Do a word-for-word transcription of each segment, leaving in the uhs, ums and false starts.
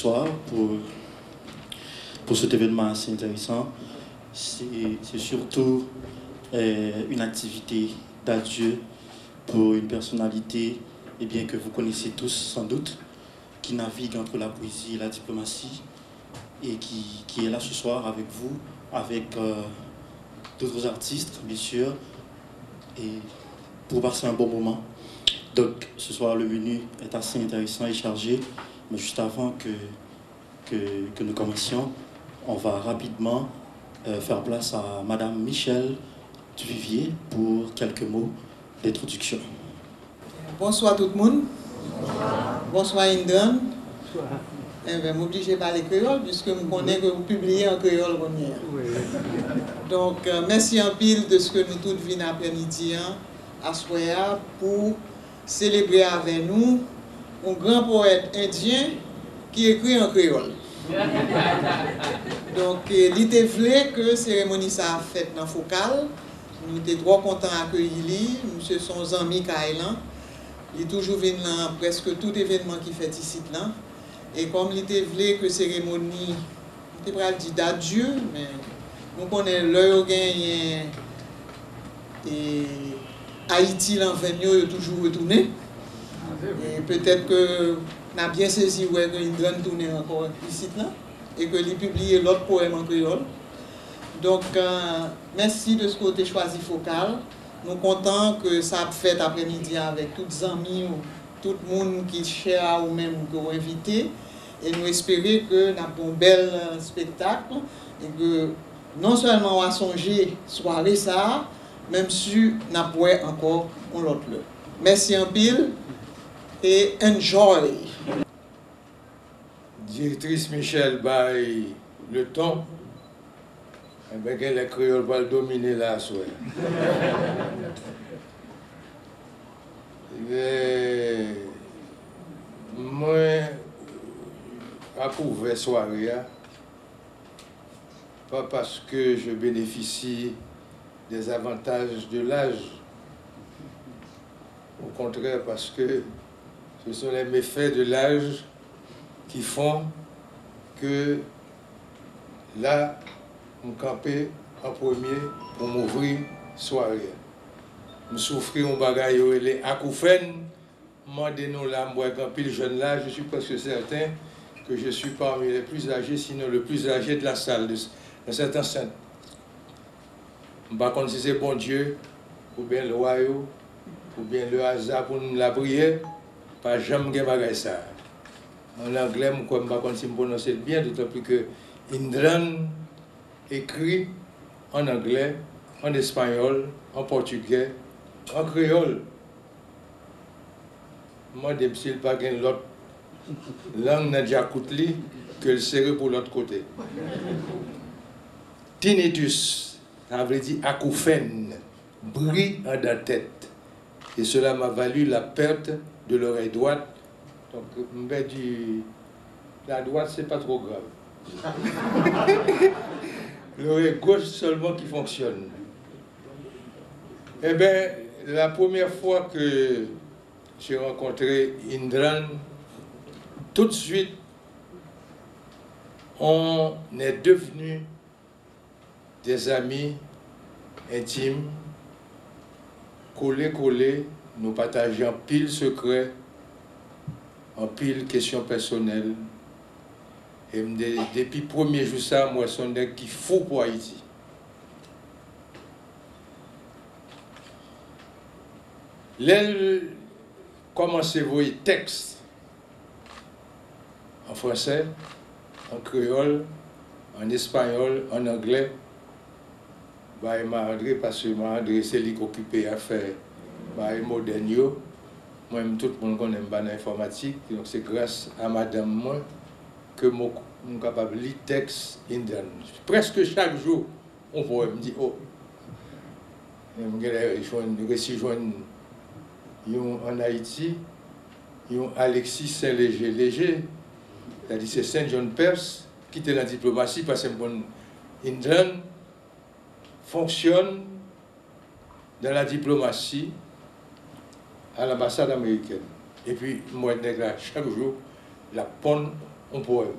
Bonsoir pour, pour cet événement assez intéressant. C'est, c'est surtout euh, une activité d'adieu pour une personnalité eh bien, que vous connaissez tous sans doute, qui navigue entre la poésie et la diplomatie et qui, qui est là ce soir avec vous, avec euh, d'autres artistes, bien sûr, et pour passer un bon moment. Donc, ce soir, le menu est assez intéressant et chargé, mais juste avant que, que, que nous commencions, on va rapidement euh, faire place à Madame Michèle Duvivier pour quelques mots d'introduction. Bonswa tout moun. Bonswa Indran. Enben, m oblije pale kreyòl, piske m konnen ke ou pibliye an kreyòl kounye a. Donk, mèsi anpil dèske nou tout vin aprèmidi an, aswè a, pou selebre avè nou yon gran powèt endyen ki ekri an kreyòl. Donk, li te vle ke seremoni sa a fèt nan Fokal. Nou te twò kontan akeyi li. Misye se yon zanmi kay lan. Li toujou vin nan prèske tout evènman ki fèt isit lan. E kòm li te vle ke seremoni, m te pral di dadye, men nou konnen lè yo genyen e Ayiti lan venn yo, yo toujou retounen. E petèt ke n a byen sezi wè ke Indran tounen ankò isit lan e ke li pibliye lòt powèm an kreyòl. Donk, mèsi dèske w te chwazi Fokal. Nou kontan ke sa ap fèt aprèmidi a avèk tout zanmi w, tout moun ki chè a ou menm ke w envite. E nou espere ke n ap gen yon bèl espektak e ke non sèlman w a sonje sware sa a, menm si n ap wè ankò yon lòt lè. Mèsi anpil e enjoy! Direktris Michèle bay le ton, enben genlè kreyòl pral domine la aswè a. Mwen ap ouvè sware a, pas parce que je bénéficie des avantages de l'âge, au contraire, parce que ce sont les méfaits de l'âge qui font que la, m kanpe an premye pou m ouvri sware a. M soufri yon bagay yo rele akoufèn, m mande nou la, m wè gen anpil jèn la, je suis presque certain que je suis parmi les plus âgés, sinon le plus âgé de la salle, de, dans cette enceinte. M pa konn si se Bondye, oubyen lwa yo, oubyen le hasard pou n lapriyè, pa janm gen bagay sa a. An anglè, m kwè m pa konn si m pwononse l byen, dotanpli ke Indran ekri an anglè, an espayòl, an pòtigè, an kreyòl. M mande m si l pa gen lòt lang nan djakout li ke l sere pou lòt kote. Tinnitus, sa vle di akoufèn, bri andan tèt. Et cela m'a valu la perte de l'oreille droite. Donk, m pèdi la dwat, se pa twò grav. L'oreille gauche seulement qui fonctionne. Eh bien, la première fois que j'ai rencontré Indran, tout de suite, on est devenu des amis intimes, kole kole, nou pataje anpil sekrè, anpil kesyon pèsonèl. E m de, depi premye jou sa, m wè se yon nèg ki fou pou Ayiti. Lè l kòmanse voye tèks an fransè, an kreyòl, an espayòl, an anglè, bay Ma Andre, paske Ma Andre se li k okipe afè bagay modèn yo. Mwen menm, tout moun konnen m pa nan enfòmatik, donk se gras a madanm mwen ke m, m kapab li tèks Indran. Prèske chak jou, yon powèm, m di, o, men m genlè jwenn, resi jwenn yon ann Ayiti, yon Alexis Saint Léger Léger, sètadi se Saint John Purse, ki te nan diplomasi, paske m konn Indran fonksyonn dans la diplomatie à l'ambassade américaine. Epi m wè nèg la chak jou l ap ponn yon powèm.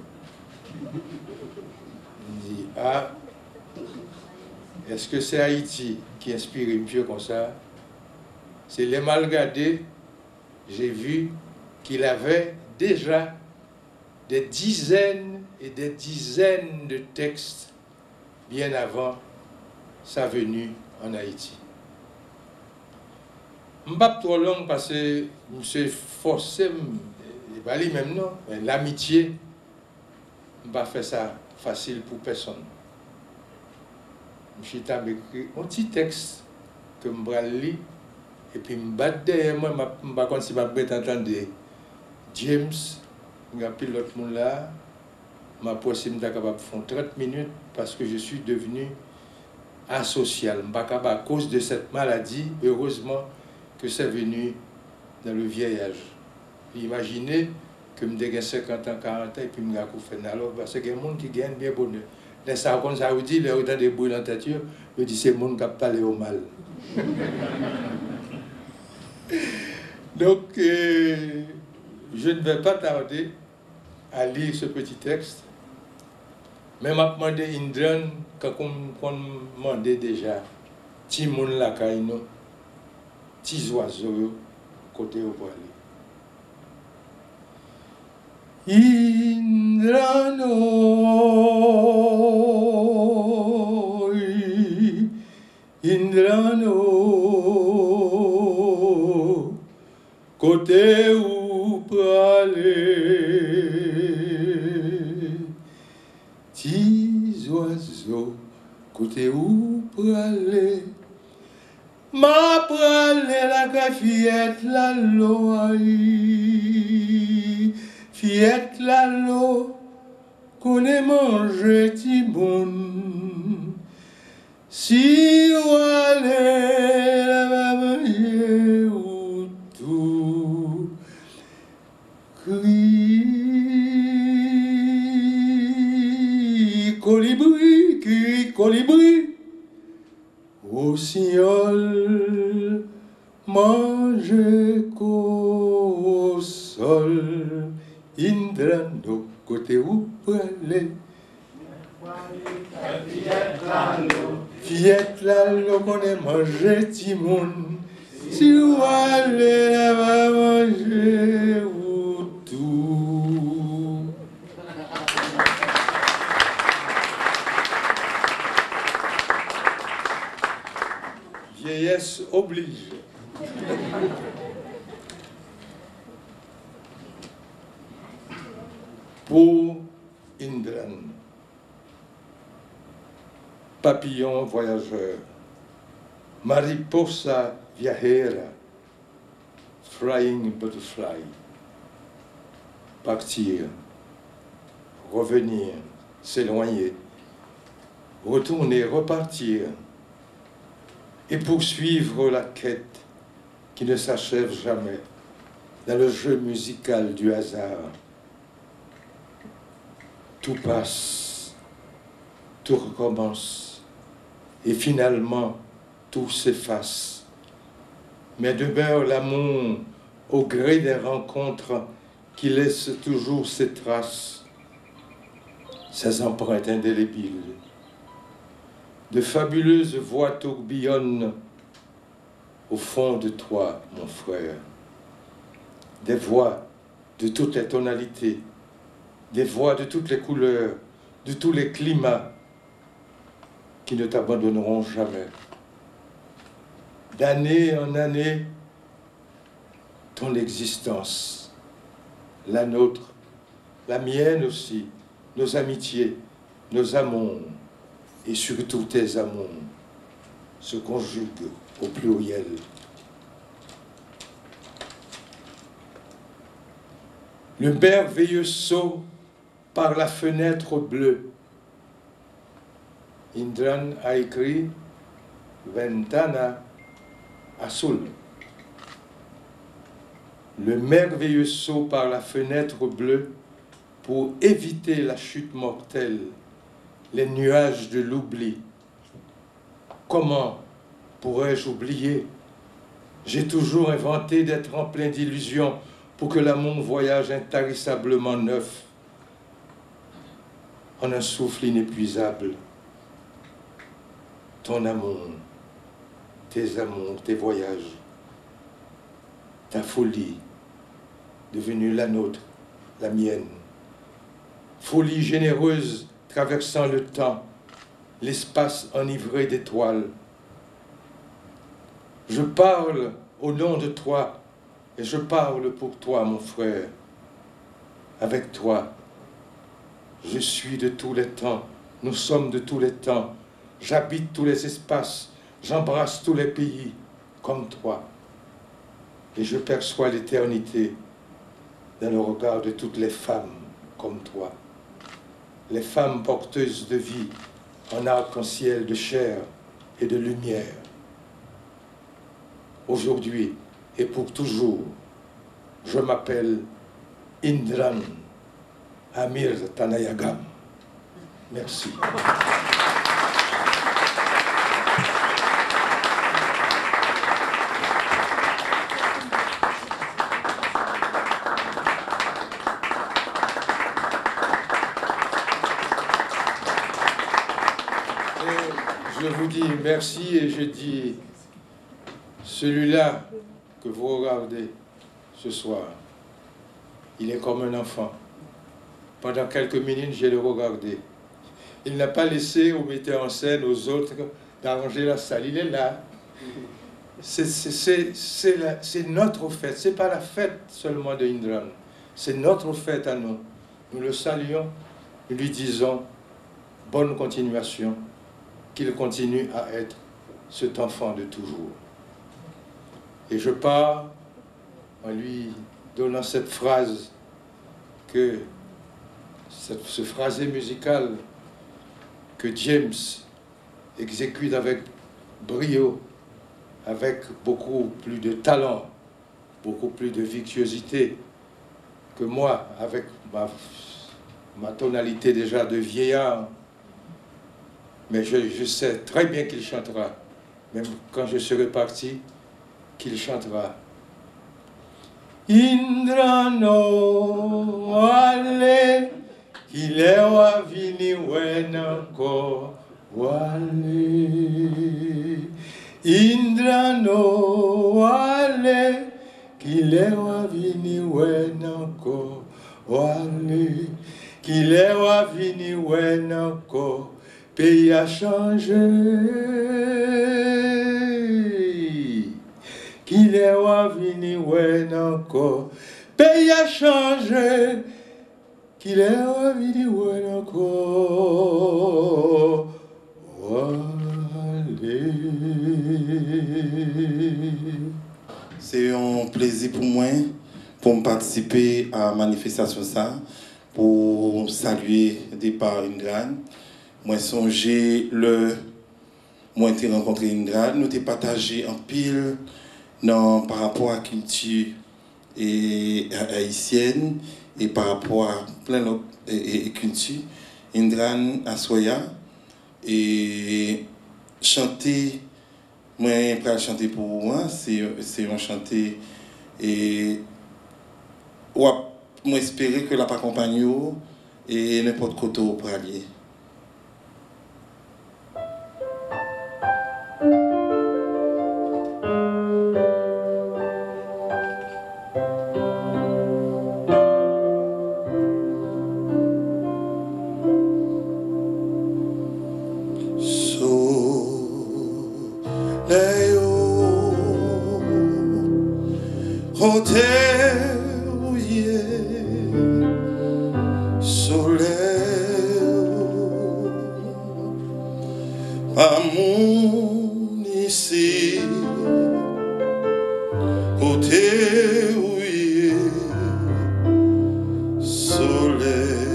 M di, a, èske se Ayiti ki enspire misye konsa? Se lè m al gade, j'ai vu qu'il avait déjà des dizaines et des dizaines de textes bien avant sa venue en Haïti. M p ap twò long paske misye fòse m, e pa li menm non, men lamitye, m pa fè sa fasil pou pèsonn. M chita, m ekri yon ti tèks ke m pral li, epi m bat dèyè mwen, m ap, m pa konn si m ap gentan tande James, gen anpil lòt moun la, m ap wè si m ta kapab fè yon trant minit, parce que je suis devenu asocial. M pa ka ba, à cause de cette maladie, heureusement que c'est venu dans le vieil âge. Imajine ke m te gen senkant an, karant an, epi m gen akoufèn. Alò, paske gen moun ki genyen byen bonè. Lè sa, ou konn sa yo di, lè yo tande bri nan tèt yo, yo di se moun k ap pale yo mal. Donc, euh, je ne vais pas tarder à lire ce petit texte, men m ap mande Indran, kankou m konn mande deja, timoun lakay nou, ti zwazo yo, kote yo prale? Indran oy, Indran o, kote ou prale? Ti zwazo, kote ou prale? M a prale lakay fiyèt Lalo ay, fiyèt Lalo konnen manje timoun. Si w ale, l a va manje ou tou. Kri kolibri, kri kolibri, wosinyòl manje kòsòl. Indran o, kote ou prale? Fiyèt Lalo konnen manje timoun. Si w ale, l a va manje ou tou. Vyeyès oblije. Pou Indran. Papillon voyageur, mariposa viajera, flying butterfly. Partir, revenir, s'éloigner, retourner, repartir, et poursuivre la quête qui ne s'achève jamais dans le jeu musical du hasard. Tout passe, tout recommence, et finalement, tout s'efface. Mais demeure l'amour au gré des rencontres qui laissent toujours ses traces, ses empreintes indélébiles. De fabuleuses voix tourbillonnent au fond de toi, mon frère. Des voix de toutes les tonalités, des voix de toutes les couleurs, de tous les climats, qui ne t'abandonneront jamais. D'année en année, ton existence, la nôtre, la mienne aussi, nos amitiés, nos amours, et surtout tes amours, se conjuguent au pluriel. Le merveilleux saut par la fenêtre bleue. Indran a écrit Ventana Azul. Le merveilleux saut par la fenêtre bleue pour éviter la chute mortelle, les nuages de l'oubli. Comment pourrais-je oublier? J'ai toujours inventé des tremplins d'illusions pour que l'amour voyage intarissablement neuf. En un souffle inépuisable, ton amour, tes amours, tes voyages, ta folie, devenue la nôtre, la mienne. Folie généreuse traversant le temps, l'espace enivré d'étoiles. Je parle au nom de toi et je parle pour toi, mon frère. Avec toi, je suis de tous les temps, nous sommes de tous les temps, j'habite tous les espaces, j'embrasse tous les pays comme toi. Et je perçois l'éternité dans le regard de toutes les femmes comme toi. Les femmes porteuses de vie en arc-en-ciel de chair et de lumière. Aujourd'hui et pour toujours, je m'appelle Indran Amir Tanayagam. Merci. Et je vous dis merci et je dis, celui-là que vous regardez ce soir, il est comme un enfant. Pendant quelques minutes, je l'ai regardé. Il n'a pas laissé au metteur en scène, aux autres, d'arranger la salle. Il est là. C'est, c'est, c'est, c'est la- c'est notre fête. C'est pas la fête seulement de Indran. C'est notre fête à nous. Nous le saluons. Nous lui disons bonne continuation. Qu'il continue à être cet enfant de toujours. Et je pars en lui donnant cette phrase que, cette- ce phrasé musical que James exécute avec brio, avec beaucoup plus de talent, beaucoup plus de virtuosité que moi, avec ma, ma tonalité déjà de vieillard. Mais je, je sais très bien qu'il chantera, même quand je serai parti, qu'il chantera. Indran o, ale, kilè w a vini wè n ankò, w ale. Indran o, ale, kilè w a vini wè n ankò, w ale. Kilè w a vini wè n ankò, peyi a chanje. Kilè w a vini wè n ankò, peyi a chanje. Kilè w a vini wè n ankò, w ale. Se yon plezi pou mwen pou m patisipe a manifestasyon sa, pou salye depa Indran. Mwen sonje lè mwen te rankontre Indran, nou te pataje anpil nan pa rapò a kilti e, a- ayisyèn e pa rapò a plen lòt e, e, e kilti. Indran aswè a e chante mwen pral chante pou ou an, se, se yon chante e w ap, mwen espere ke l ap akonpanye w e nenpòt kote w pral ye. Solèy o, kote w ye? Solèy o, pa moun isit, kote w ye? Solèy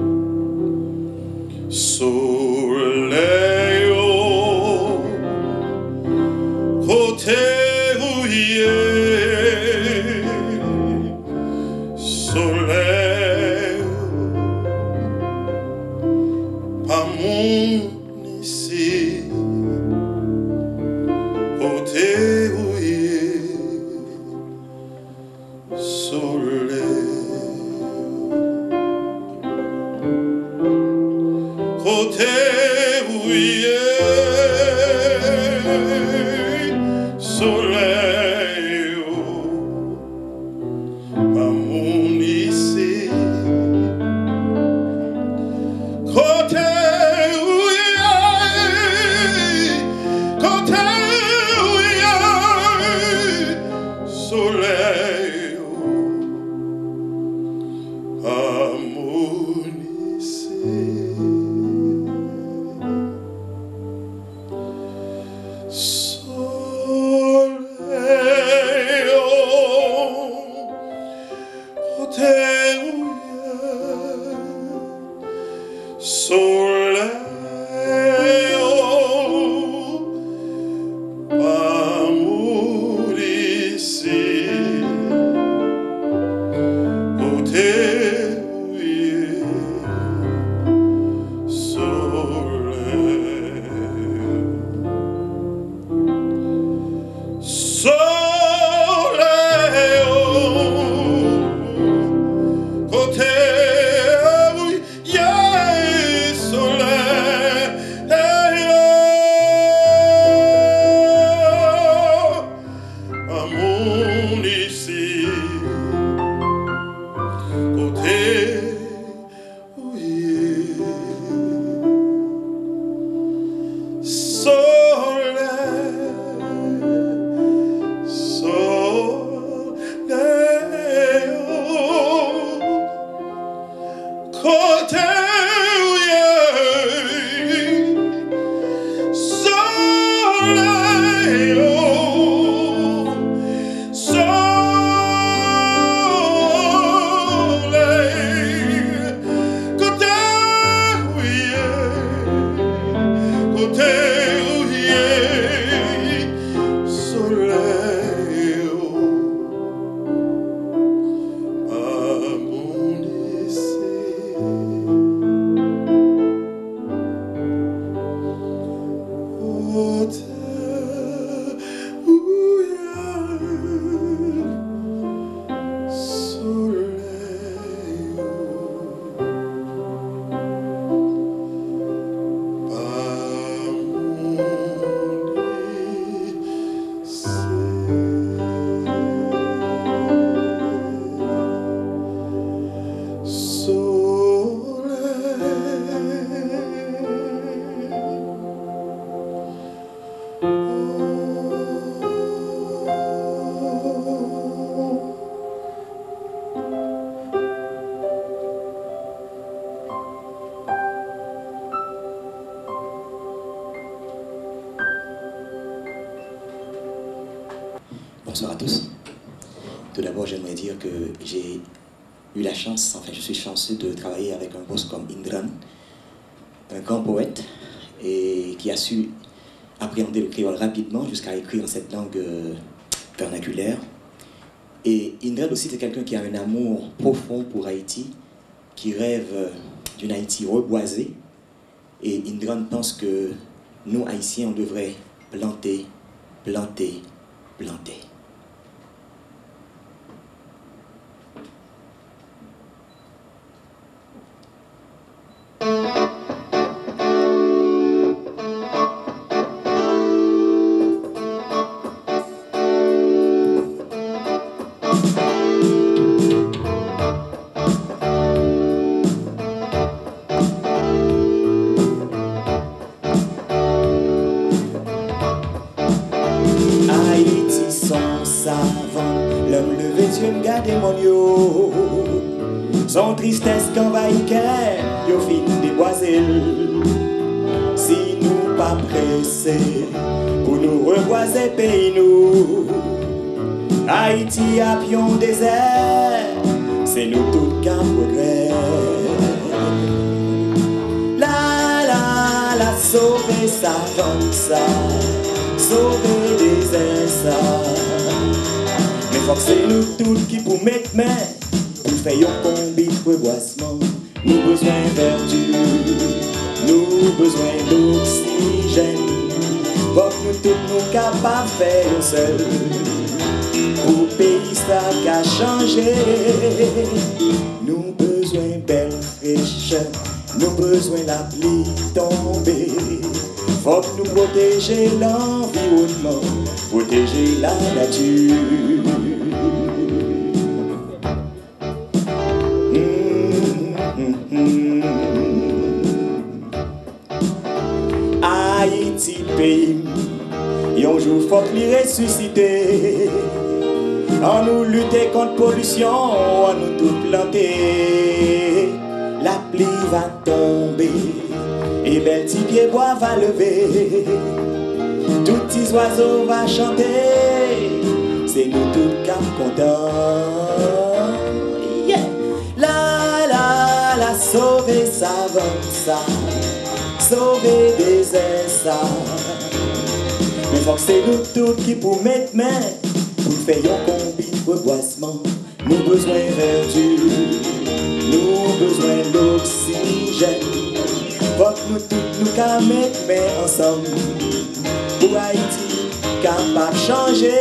o, solèy o, kote w ye? Solèy o, pa moun Kote ou ye, solèy ou pa moun isit. Kote ou ye, kote ou ye, solèy ou pa moun isit. Solèy ou, kote ou ye? Solèy ou pa moun isit. Kote ou ye, solèy? Solèy ou, kote ou ye, solèy ou pa moun isit. Kote ou ye, solèy, solèy ou, kote ou ye, solèy ou, solèy, kote ou ye, kote ou ye, solèy ou pa moun isit. Kote ou ye, solèy ou pa moun isit. Solèy. Bonsoir à tous. Tout d'abord, j'aimerais dire que j'ai eu la chance, enfin, je suis chanceux de travailler avec un boss comme Indran, un grand poète, et qui a su appréhender le créole rapidement jusqu'à écrire en cette langue, euh, vernaculaire. Et Indran aussi, c'est quelqu'un qui a un amour profond pour Haïti, qui rêve, euh, d'une Haïti reboisée. Et Indran pense que nous, Haïtiens, on devrait planter, planter, planter. Ayiti s on savann, lè m leve zye m gade mòn yo. S on tristès k anvayi kè m, yo fin debwaze l. Si nou pa prese pou nou rebwaze peyi nou, Ayiti ap yon dezè, se nou tout k ap regrèt. La, la, la, sove savann sa, sove dezè sa. Men fòk se nou tout ki pou met men pou fè yon konbit rebwasman. Nou bezwen vèti, nou bezwen oksijèn. Fòk nou tout nou kapab fè yon sèl pou peyi sa ka chanje. Nou bezwen bèl frechè, Nou bezwen lapli tonbe. Fòk nou pwoteje lanviwònman, pwoteje lanati. Ayiti peyi m, yon jou fòk li resisite. Annou lite kont polisyon, annou tout plante. Lapli va tonbe, e bèl ti pyebwa va leve. Tout ti zwazo va chante, se nou tout k ap kontan. Yeah! La, la, la, sove savann sa, sove dezè sa. Men fòk se nou tout ki pou met men pou n fè yon konbit rebwasman. Nou bezwen vèti, nou bezwen loksijèn. Fòk nou tout nou ka met men ansanm pou Ayiti kapab chanje.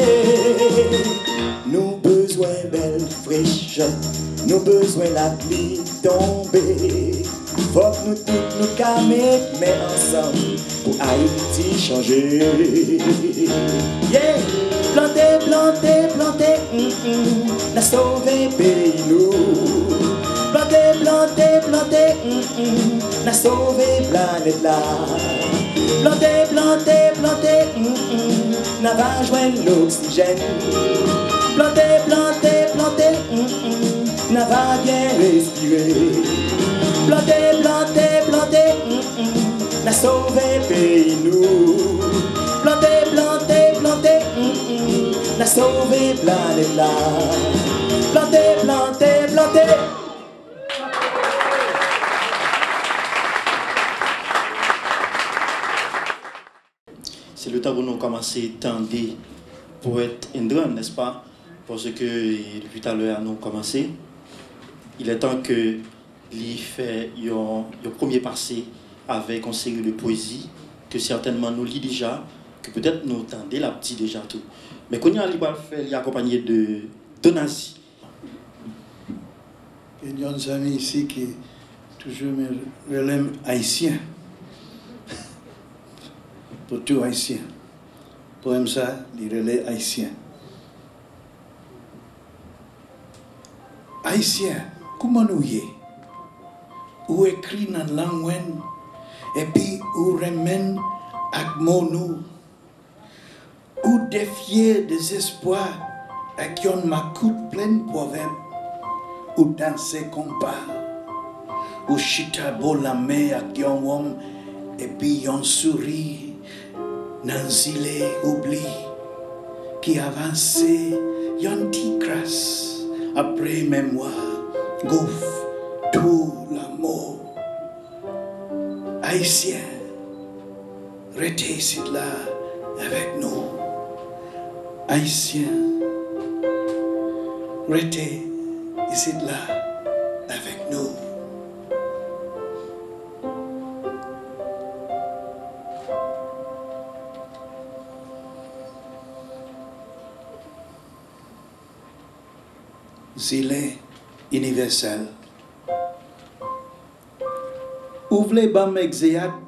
Nou bezwen bèl frechè, nou bezwen lapli tonbe. Fòk nou tout nou ka met men ansanm pou Ayiti chanje. Yeah! Plante, plante, plante, mm, mm, n a sove peyi nou. Plante, plante, plante, mm, mm, n a sove planèt la. Plante, plante, plante, mm, mm, n a va jwenn loksijèn. Plante, plante, plante, mm, mm, n a va byen respire. Plante, plante, plante, mm, mm, n a sove peyi nou. Plante, plante, plante, mm, mm, n a sove planèt la. Plante, plante, plante. Se le tan pou nou kòmanse tande Poète Indran, nèspa? Paske depi talè a nou kòmanse, il est temps que li fè yon, yon premye pase avèk yon seri de pwezi ke sètènman nou li deja, ke petèt nou tande l ap di deja tou. Men kounye a li pral fè li akonpanye de Donazi. Gen yon zanmi isi ki toujou men rele m Ayisyen. Pou tou Ayisyen. Powèm sa, li rele Ayisyen. Ayisyen, kouman nou ye? Ou ekri nan lang mwen, epi ou renmen ak mo nou. Ou defye dezespwa ak yon makout plen pwovèb. Ou danse konpa. Ou chita bò lanmè ak yon wonm epi yon souri nan zile oubli ki avanse yon ti kras apre memwa gouf tou lanmò. Ayisyen, rete isit la avèk nou. Ayisyen, rete isit la avèk nou. Zile inivèsèl. Ou vle ban m egzeyat?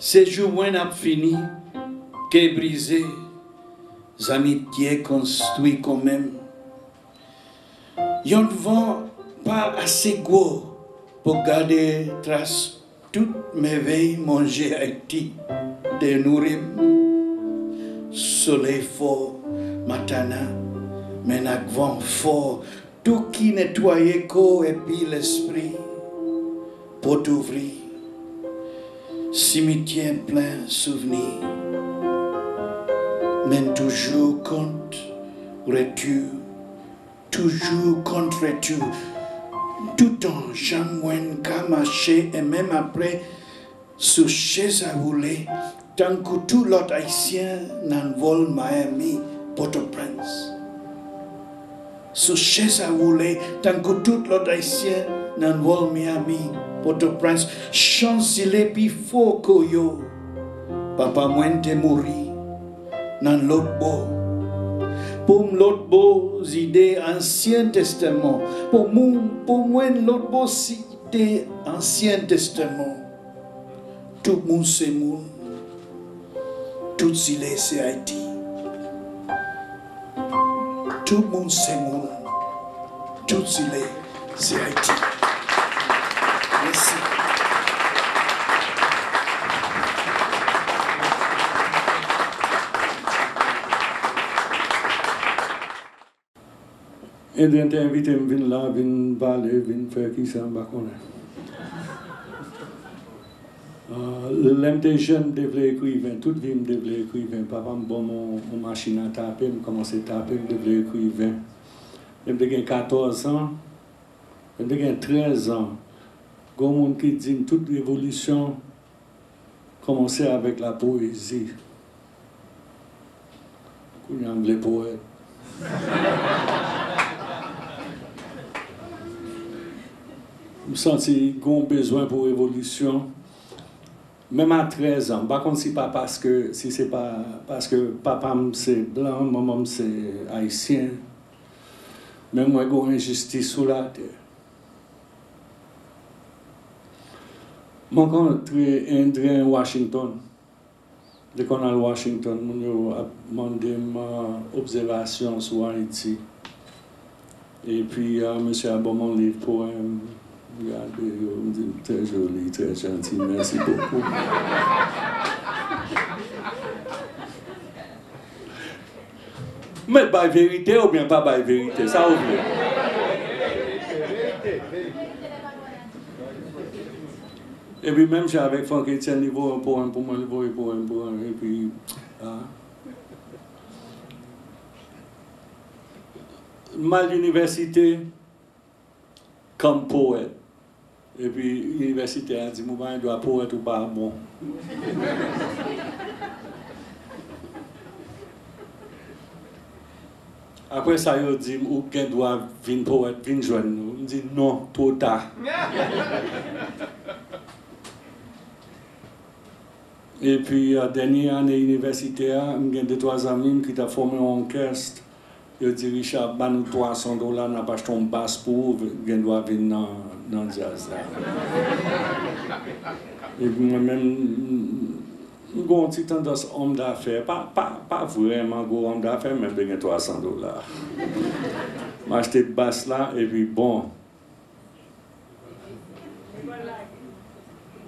Se jou mwen ap fini, kè brize, zanmitye konstwi kanmenm. Yon van pa ase gwo pou gade tras tout mèvèy manje Ayiti te nouri m. Solèy fò, matana, men ak van fò, tou ki netwaye kò epi lespri. Pòt ouvri, simityè plen souvni. Men toujou kont retou, toujou kont retou. Toutan jan mwen ka mache e menm apre sou chèz a woule, tankou tout lòt Ayisyen nan vòl Miami, Pòtoprens. Sou chèz a woule, tankou tout lòt Ayisyen nan vòl Miami, Pòtoprens, Chanzile pi fò ke yo. Papa mwen te mouri nan lòt bò. Pou m lòt bò zide Ansyen Testaman, pou mou-, pou mwen lòt bò si Te Ansyen Testaman, tout moun se moun, tout zile se Ayiti. Tout moun se moun, tout zile se Ayiti. Mèsi. Adrien te envite m vin la, vin pale, vin fè kisa, m pa konnen. Ah, lè m te jèn, m te vle ekriven. Tout vi m, m te vle ekriven. Papa m ban m yon, yon machin a tape, m kòmanse tape, m te vle ekriven. Lè m te gen katòz an, lè m te gen trèz an, gen yon moun ki di m tout revolisyon kòmanse avèk la powezi. Kounye a m vle powèt. M santi gen yon bezwen pou revolisyon. Menm a trèz an, m pa konn si pa paske, si se pa paske papa m se blan, manman m se ayisyen, men m wè gen yon enjistis sou latè. M rankontre Adrien Washington. M te konn al Washington, moun yo ap mande m, ah, obsèvasyon sou Ayiti. Epi, ah, mesye a ban m yon liv powèm. M gade yo, m di, "Trè joli, trè janti, mèsi bokou." Mwen bay verite oubyen pa bay verite, sa w vle? Epi menm jan avèk Franck Etienne, li voye yon powèm pou mwen, li voye powèm pou mwen, epi, ah. M al inivèsite, kòm powèt. Epi inivèsitè a di m, "Ou pa gen dwa powèt, ou pa bon." Apre sa, yo di m, "Ou gen dwa vin powèt, vin jwenn nou." M di, "Non, two ta." Epi, a, dènye ane inivèsite a, m gen de twa zanmi m ki t ap fòme yon òkès. Yo di, "Richard, ba nou twa san dola, n ap achte yon bas pou ou, gen dwa vin nan, nan djaz la." Epi mwen menm, m, m gen yon ti tandans òm dafè, pa, pa, pa vrèman gwo òm dafè, men m te gen twa san dola. M achte bas la, epi bon.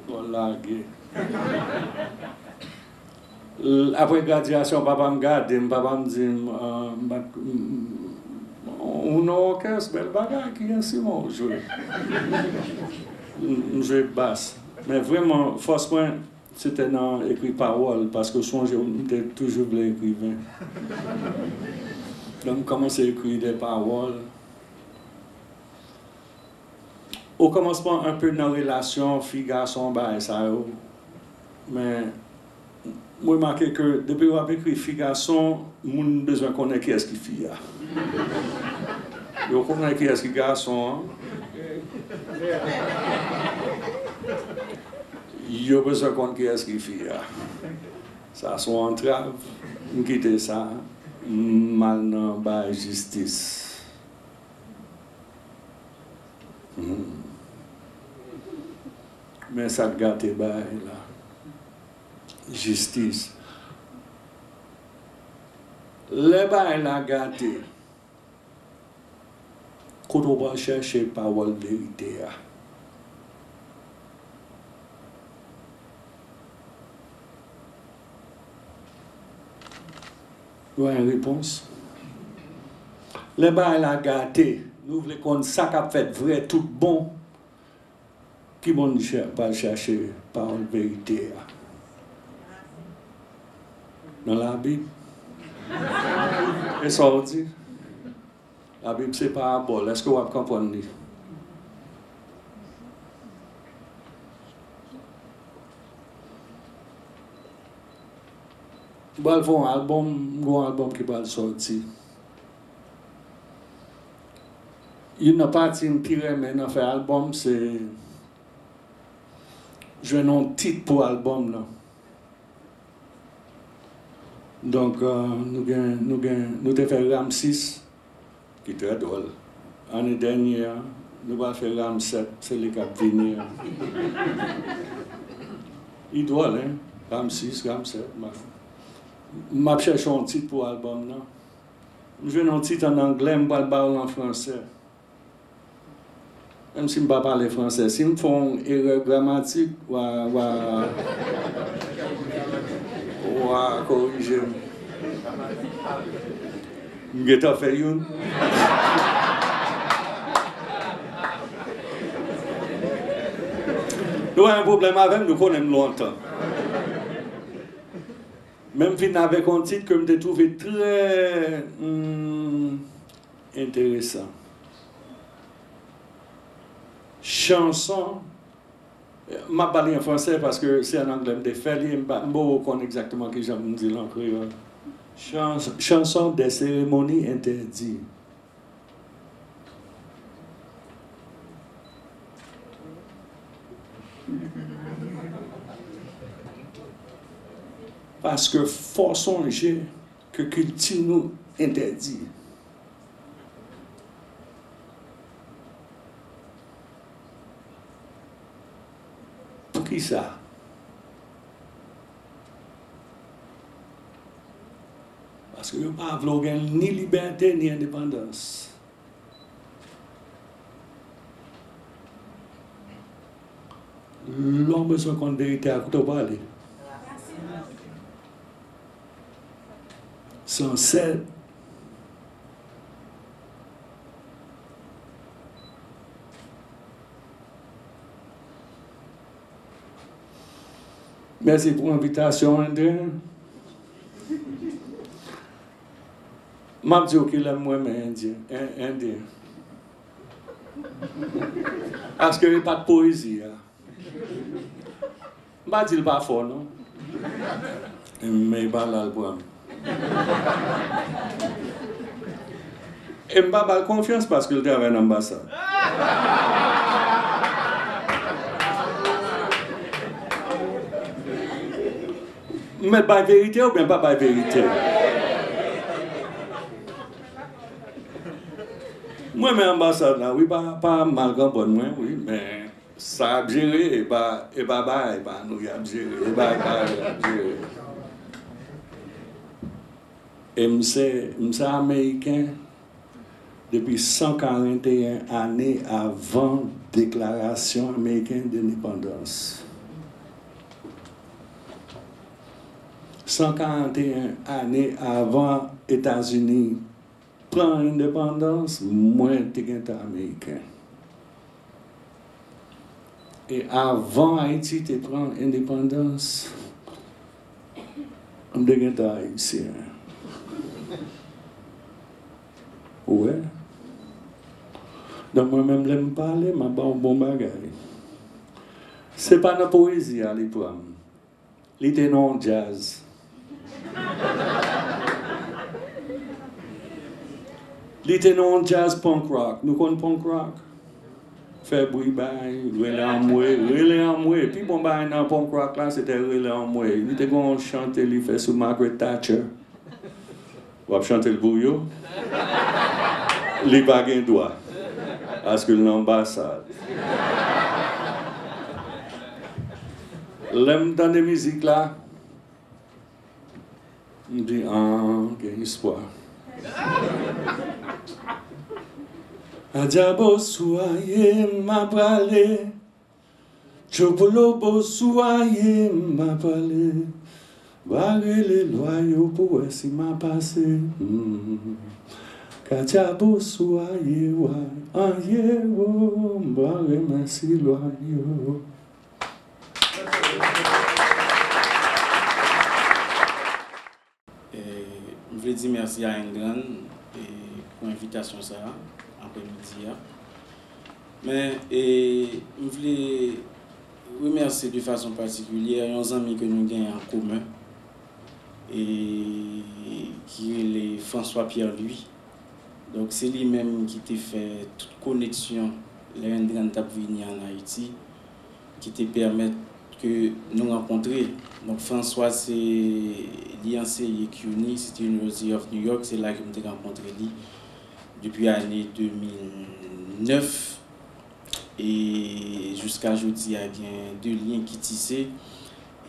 Bon, lage. L-, apre gradyasyon, papa m gade m, papa m di m, ah, m pa t, m, m, "Ou nan òkès, bèl bagay, ki enstriman w jwe?" M, m jwe bas. Men vrèman, fòs mwen, se te nan ekri pawòl, paske w sonje, m te toujou vle ekriven. Donk, m kòmanse ekri de pawòl. Okòmansman, enpe nan relasyon fi gason, bagay sa yo. Men, m remake ke depi w ap ekri fi gason, moun bezwen konnen kiyès ki fi a. Yo konnen kiyès ki gason an. Yo bezwen konn kiyès ki fi a. Sa se yon antrav. M kite sa. M al nan bagay jistis. Hmm. Men sa k gate bagay la. Jistis. Lè bagay la gate, kote w pral chèche pawòl verite a? Ou gen repons? Lè bagay la gate, nou vle konn sa k ap fèt vrè, tout bon, ki bò n chè-, pral chache pawòl verite a? Nan Labib. E sa w di? Labib se parabòl. Èske w ap konprann li? M pral fè yon albòm, m gen yon albòm ki pral sòti. Youn nan pati m pi renmen nan fè albòm, se jwenn yon tit pou albòm nan. Donk, euh, nou gen, nou gen, nou te fè Ramsis, ki trè dwòl. Ane dènye a, Nou pral fè Ramsèt, se li k ap vini an. Li dwòl, en? Ramsis, Ramsèt. M ap, m ap chèche yon tit pou albòm nan. M jwenn yon tit ann anglè, m pral ba w l an fransè. Menm si m pa pale fransè, si m fè yon erè gramatik, w a, w a, w a korije m. M gentan fè youn. Nou pa gen pwoblèm avè m, nou konnen m lontan. Men m vin avèk yon tit ke m te twouve trè, hmm, enteresan. Chanson, m ap pale an fransè paske se an anglè m te fè li, m pa, m poko konn egzakteman kijan pou m di l an kreyòl. Chans-, chanson des cérémonies interdites. Paske fò sonje ke kilti nou entèdi. Poukisa? Paske yo pa vle w gen ni libète, ni endepandans. Lè w bezwen konn verite a, kote w prale? Sansèt. Mèsi pou envitasyon, André. M ap di w kilè m renmen Endyen, en-, Endyen. Paske e pa t poezi a. M pa di l pa fò, non. Men e pa la l pran m. E m pa ba l konfyans paske l travay nan anbasad. M mèt bay verite oubyen pa bay verite? Mwen, men anbasad la, wi, pa, pa mal konprann mwen, wi, men sa ap jere, e pa, e pa bagay pa nou y ap jere, e bagay pa yo y ap jere. E m se, m se Ameriken depi san karanteyen ane avan Deklarasyon Ameriken Dendepandans. San karanteyen ane avan Etazini pran endepandans, mwen te gentan Ameriken. E avan Ayiti te pran endepandans, m te gentan Ayisyen. Ou wè? Donk, mwen menm, lè m pale, m ap ba w bon bagay. Se pa nan poezi a li pran m. Li te nan yon djaz. Li te nan yon djaz punk rock. Nou konn punk rock? Fè bri bay, rele anmwe, rele anmwe. Pi bon bagay nan punk rock la, se te rele anmwe. Li te gen yon chante li fè sou Margaret Thatcher. W ap chante l pou yo? Li pa gen dwa. Paske l nan anbasad. Lè m tande mizik la, m di, ah, gen espwa. Adyabo sou aye, m a prale. Tchopolobo sou aye, m a prale. Va rele lwa yo pou wè si m a pase. Hmm. Kadyabo sou aye, wa, aye, wo, m va remèsi lwa yo. E, m vle di mèsi a Endran, e, pou envitasyon sa a, aprè midi a. Men, e, m vle remèsye de fason patikilyè yon zanmi ke nou gen an komen, e, ki rele François Pierre Louis. Donk, se li menm ki te fè tout koneksyon lè Endran t ap vini ann Ayiti, ki te pèmèt ke nou rankontre. Donk, François, se, li anseye CUNY, City University of New York, se la ke m te rankontre li depi ane de mil nèf. E jiska jodi a, gen de lyen ki tise.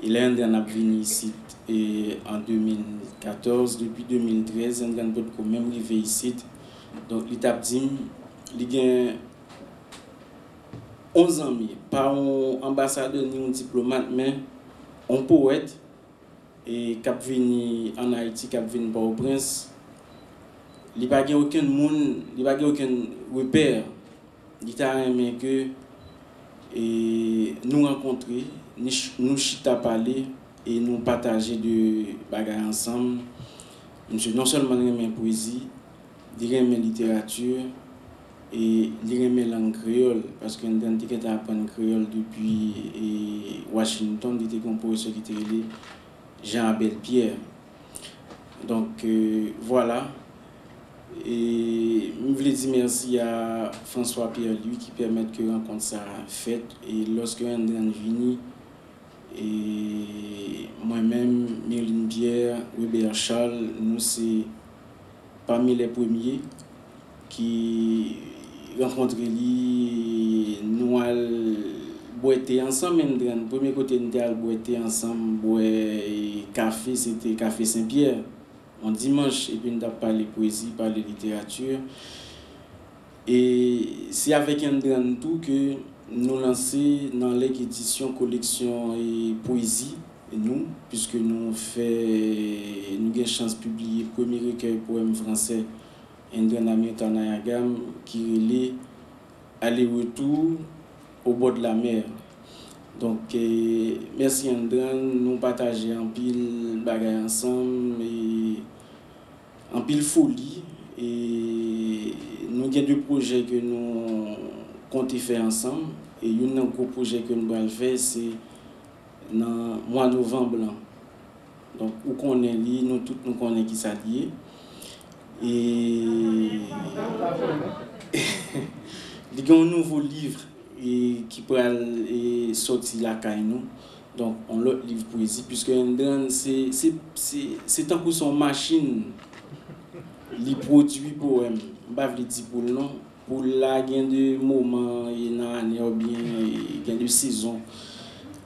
E lè Andrann ap vini isit, e, an de mil katòz, depi de mil trèz, Andrann potko menm rive isit. Donk, li t ap di m, li gen yon zanmi, pa yon anbasadè ni yon diplomat, men yon powèt, e, k ap vini ann Ayiti, k ap vin Pòtoprens. Li pa gen okenn moun, li pa gen okenn repè. Li ta renmen ke, e, nou rankontre, ni ch-, nou chita pale e nou pataje de bagay ansanm. Misye non sèlman l renmen pwezi, li renmen literati, e li renmen lang kreyòl, paske Andrann te gentan aprann kreyòl depi, e, Washington, li te gen yon pwofesè ki te rele Jean Abel Pierre. Donk, e, vwala. E m vle di mèsi a François Pierre Louis ki pèmèt ke rankont sa fèt. E lòske Andrann vini, e mwen menm, Mirline Pierre, Webert Charles, nou se pami lè premye ki rankontre li, nou al bwè te ansanm, Andrann. Premye kote n te al bwè te ansanm, bwè, e, kafe, se te Kafe Senpyè, yon dimanch, epi n t ap pale pwezi, pale literati. E se avèk Andrann tou ke nou lanse nan Lèg Edisyon koleksyon, e, pwezi nou, piske nou fè, nou gen chans pibliye premye rekèy powèm fransè Andrann Amirtanayagham ki rele Aller-retour au bord de la mer. Donk, e, mèsi Andrann, nou pataje anpil bagay ansanm, e anpil foli, e nou gen de pwojè ke nou konte fè ansanm, e youn nan gwo pwojè ke nou pral fè, se nan mwa novanm lan. Donk, ou konnen li, nou tout nou konnen kisa li ye. E li gen yon nouvo liv, e, ki pral, e, sòti lakay nou. Donk, yon lòt liv pwezi, piske Andrann se, se, se, se tankou se yon machin, li pwodui powèm. M pa vle di poul non. Poul la gen de moman, e, nan ane oubyen, e, gen de sezon,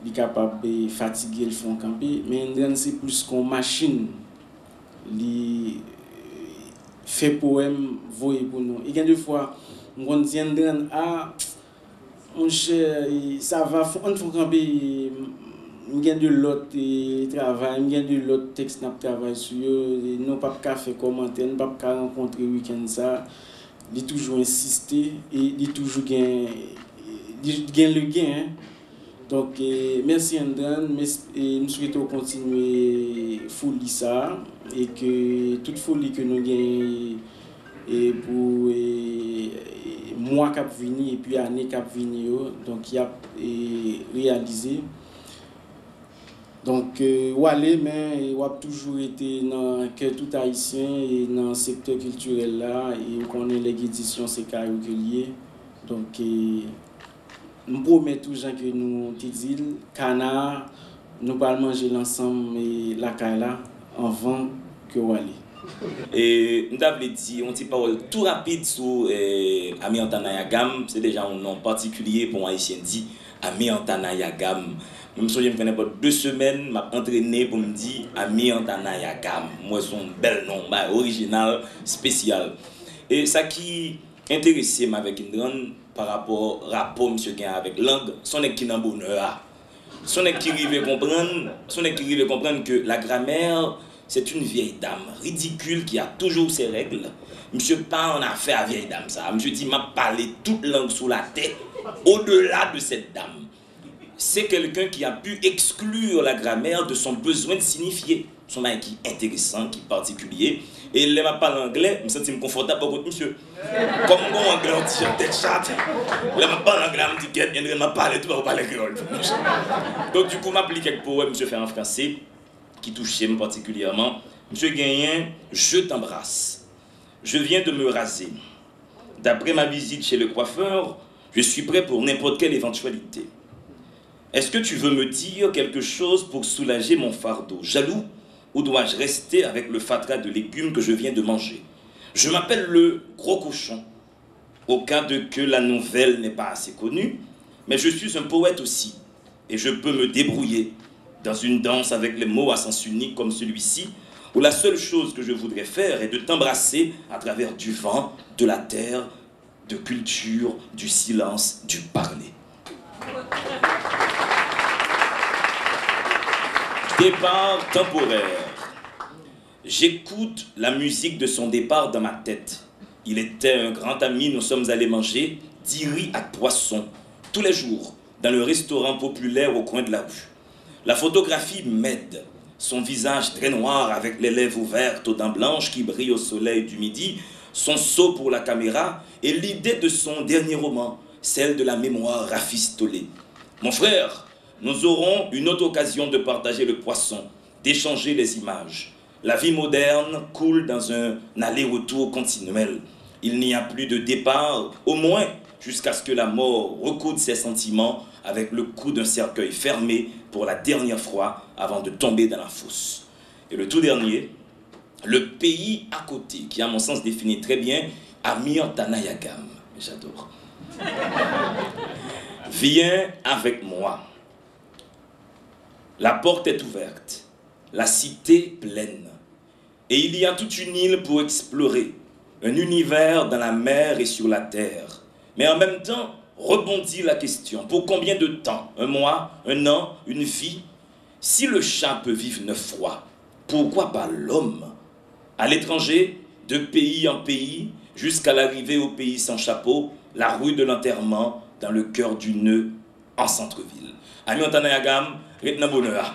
li kapab, e, fatige l, fè w kanpe. Men Andrann se plis kon machin. Li, e, fè powèm, voye pou nou. E gen de fwa, m konn di Andrann, a, monchè, e, sa va, fò, ann fè w kanpe, e, m, m gen de lòt, e, travay, m gen de lòt tèks n ap travay sou yo, e, nou p ap ka fè kòmantè, nou p ap ka rankontre wikenn sa. Li toujou ensiste e li toujou gen, li gen le gen. Donk, e, mèsi Andrann, mès-, e m swete w kontinye foli sa a, e ke tout foli ke nou genyen, e pou, e, e mwa k ap vini epi ane k ap vini yo, donk y ap, e, reyalize. Donk, e, w ale, men, e, w ap toujou rete nan kè tout Ayisyen e nan sektè kiltirèl la, e ou konnen Lèg Edisyon se kay ou ke l ye. Donk, e, m pwomèt ou, jan ke nou te di l, kana a, nou pral manje l ansanm, e, lakay la, anvan ke w ale. E m ta vle di yon ti pawòl tou rapid sou, e, Amirtanayagham, se deja yon non patikilye pou yon Ayisyen di Amirtanayagham. Mwen, m sonje m fè nenpòt de semèn, m ap antrene pou m di Amirtanayagham. M wè se yon bèl non, yon bagay orijinal, espesyal. E sa ki enterese m avèk Andrann pa rapò, rapò misye gen avèk lang, se yon nèg ki nan bonè a. Se yon nèg ki rive konprann, se yon nèg ki rive konprann ke la grammaire, c'est une vieille dame ridicule qui a toujours ses règles. Misye pa an afè a vyèy dam sa a. Misye di, m ap pale tout lang sou latè, au-delà de cette dame. C'est quelqu'un qui a pu exclure la grammaire de son besoin de signifier. Se yon bagay ki enteresan, ki patikilye. E lè m ap pale anglè, m santi m konfòtab bò kot misye. Kòm m gen yon anglè yon ti jan tèt chaje, lè m ap pale anglè a, m di, "Gèt, Andrann, m ap pale tou, pa pale kreyòl tou, monchè." Donk, dikou, m ap li kèk powèm misye fè an franse, ki touche m patikilyèman. Misye genyen Je t'embrasse. Je viens de me raser. D'après ma visite chez le coiffeur, je suis prêt pour n'importe quelle éventualité. Est-ce que tu veux me dire quelque chose pour soulager mon fardeau ? Jaloux ? Ou dois-je rester avec le fatra de légumes que je viens de manger ? Je m'appelle le gros cochon. au cas de que la nouvelle n'est pas assez connue, mais je suis un poète aussi, et je peux me débrouiller dans une danse avec les mots à sens unique comme celui-ci, où la seule chose que je voudrais faire est de t'embrasser à travers du vent, de la terre, de culture, du silence, du parler. Départ temporaire. J'écoute la musique de son départ dans ma tête. Il était un grand ami, nous sommes allés manger diri ak pwason tous les jours dans le restaurant populaire au coin de la rue. La photographie m'aide. Son visage très noir avec les lèvres ouvertes aux dents blanches qui brillent au soleil du midi sont sots pour la caméra et l'idée de son dernier roman, celle de la mémoire rafistolée. Mon frère, nous aurons une autre occasion de partager le poisson, d'échanger les images. La vie moderne coule dans un aller-retour continuel. Il n'y a plus de départ, au moins jusqu'à ce que la mort recoude ses sentiments avec le coup d'un cercueil fermé pour la dernière fois avant de tomber dans la fosse. Et le tout dernier, le pays à côté, qui à mon sens définit très bien Amir Tanayagam. J'adore. Viens avec moi. La porte est ouverte, la cité pleine. Et il y a toute une île pour explorer, un univers dans la mer et sur la terre. Mais en même temps, rebondit la question, pour combien de temps ? Un mois, un an, une vie ? Si le chat peut vivre neuf fois, pourquoi pas l'homme ? À l'étranger, de pays en pays, jusqu'à l'arrivée au pays sans chapeau, la rue de l'enterrement, dans le cœur du nœud, en centre-ville. Amir Tanayagam, ret nan bonè a.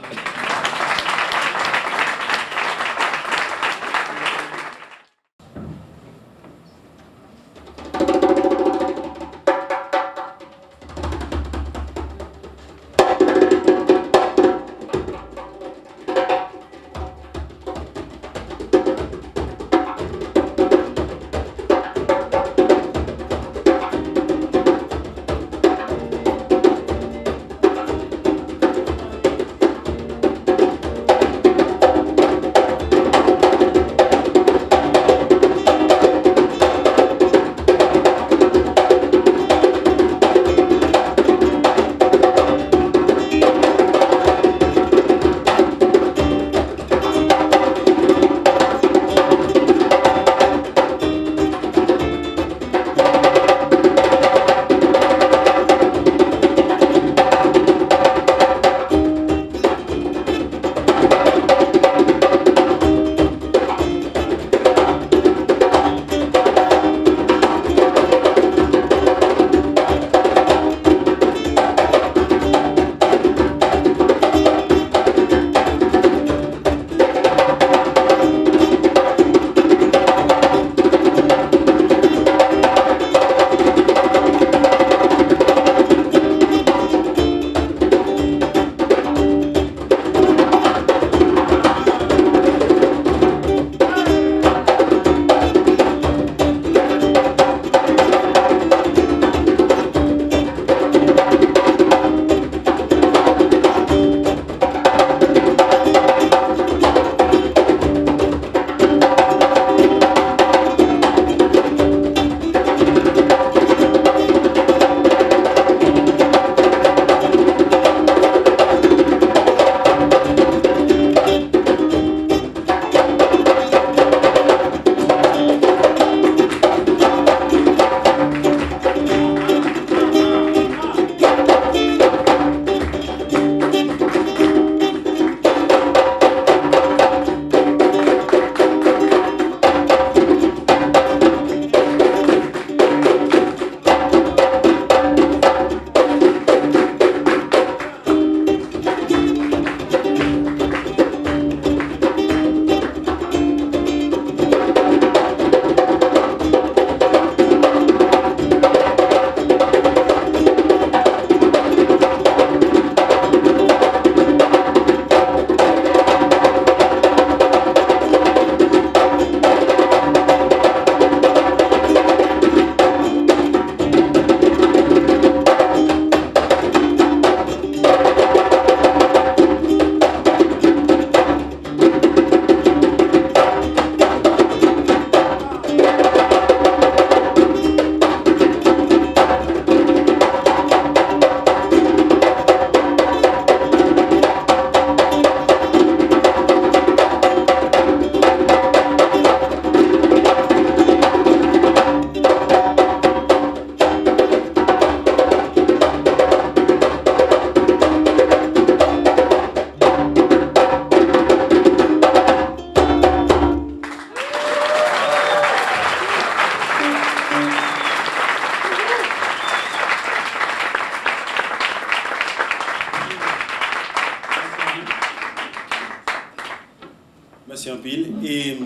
Mèsi anpil. E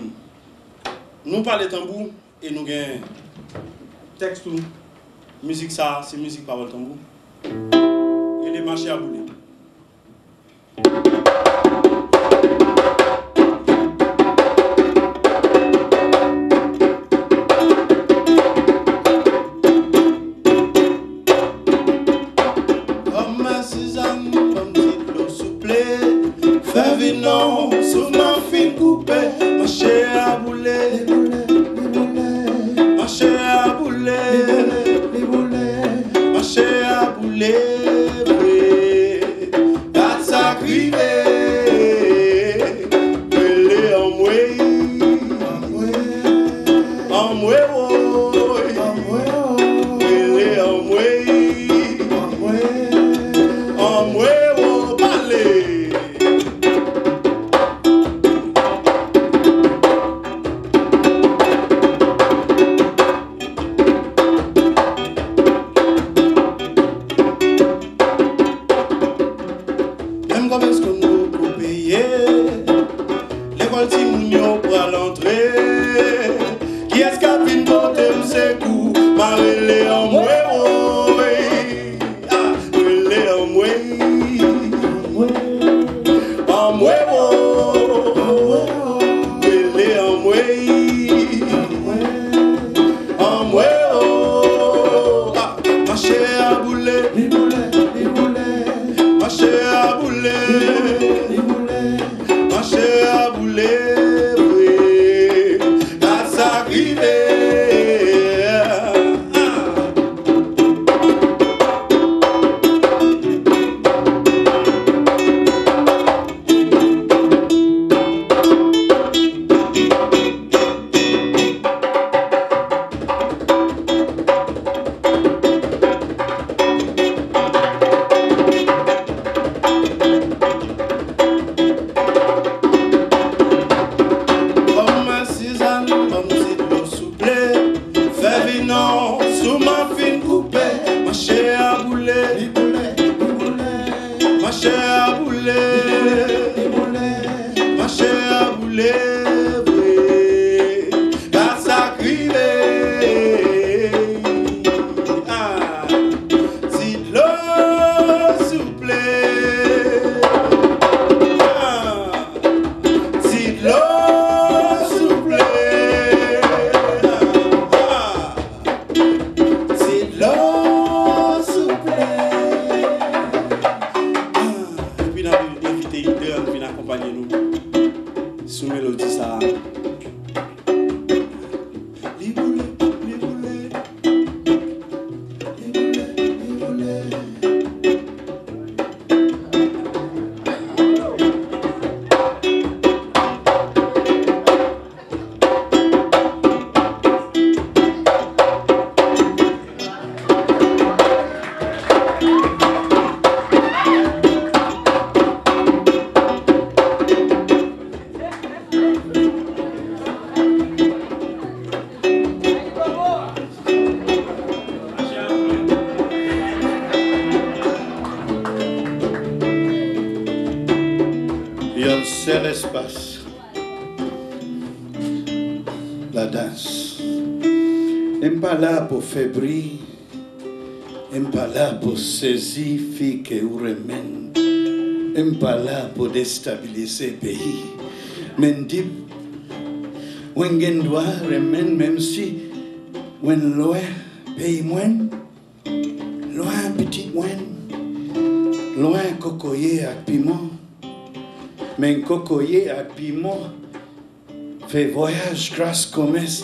nou pale tanbou e nou gen tèks tou. Mizik sa, se mizik pawòl tanbou. Rele Mache a Boule. Kòman Sizàn, ban m ti dlo souple. Fè vin non, sou m ap fin koupe. Mache a boule. Mache a boule. Mache a boule vre. Dat sa k rive. Rele anmwey. Anmwey woy. Rele anmwey. Anmwey wo pale. Menm kòb eskonn poko peye. Lekòl timoun yo pral antre. Kiyès k ap vin pote m sekou? M a rele anmwey woy. Ah, rele anmwey. Anmwey wo. Rele anmwey. Anmwey wo. Ah, mache a boule. Mache a boule. Mache a boule vre. Gad sa k rive. Ah. Kòman Sizàn, ban m ti dlo souple. Fè vin non, sou m ap fin koupe. Mache a boule. Mache a boule. Mache a boule vre. Gad sa k rive. Ah. Ti dlo souple. Ah. Ti dlo souple. Ah. Ti dlo souple. Ah. Epi n ap envite Hilder vin akonpanye nou sou melodi sa a. Li boule, li boule. Li boule, li boule. Yon sèl espas. Ladan. E m pa la pou fè bri. E m pa la pou sezi fi ke ou renmen. E m pa la pou destabilize peyi. Men Dip, mwen gen dwa renmen menm si mwen lwen peyi mwen, lwen pitit mwen, lwen kokoye ak piman. Men kokoye ak piman fè vwayaj gras komès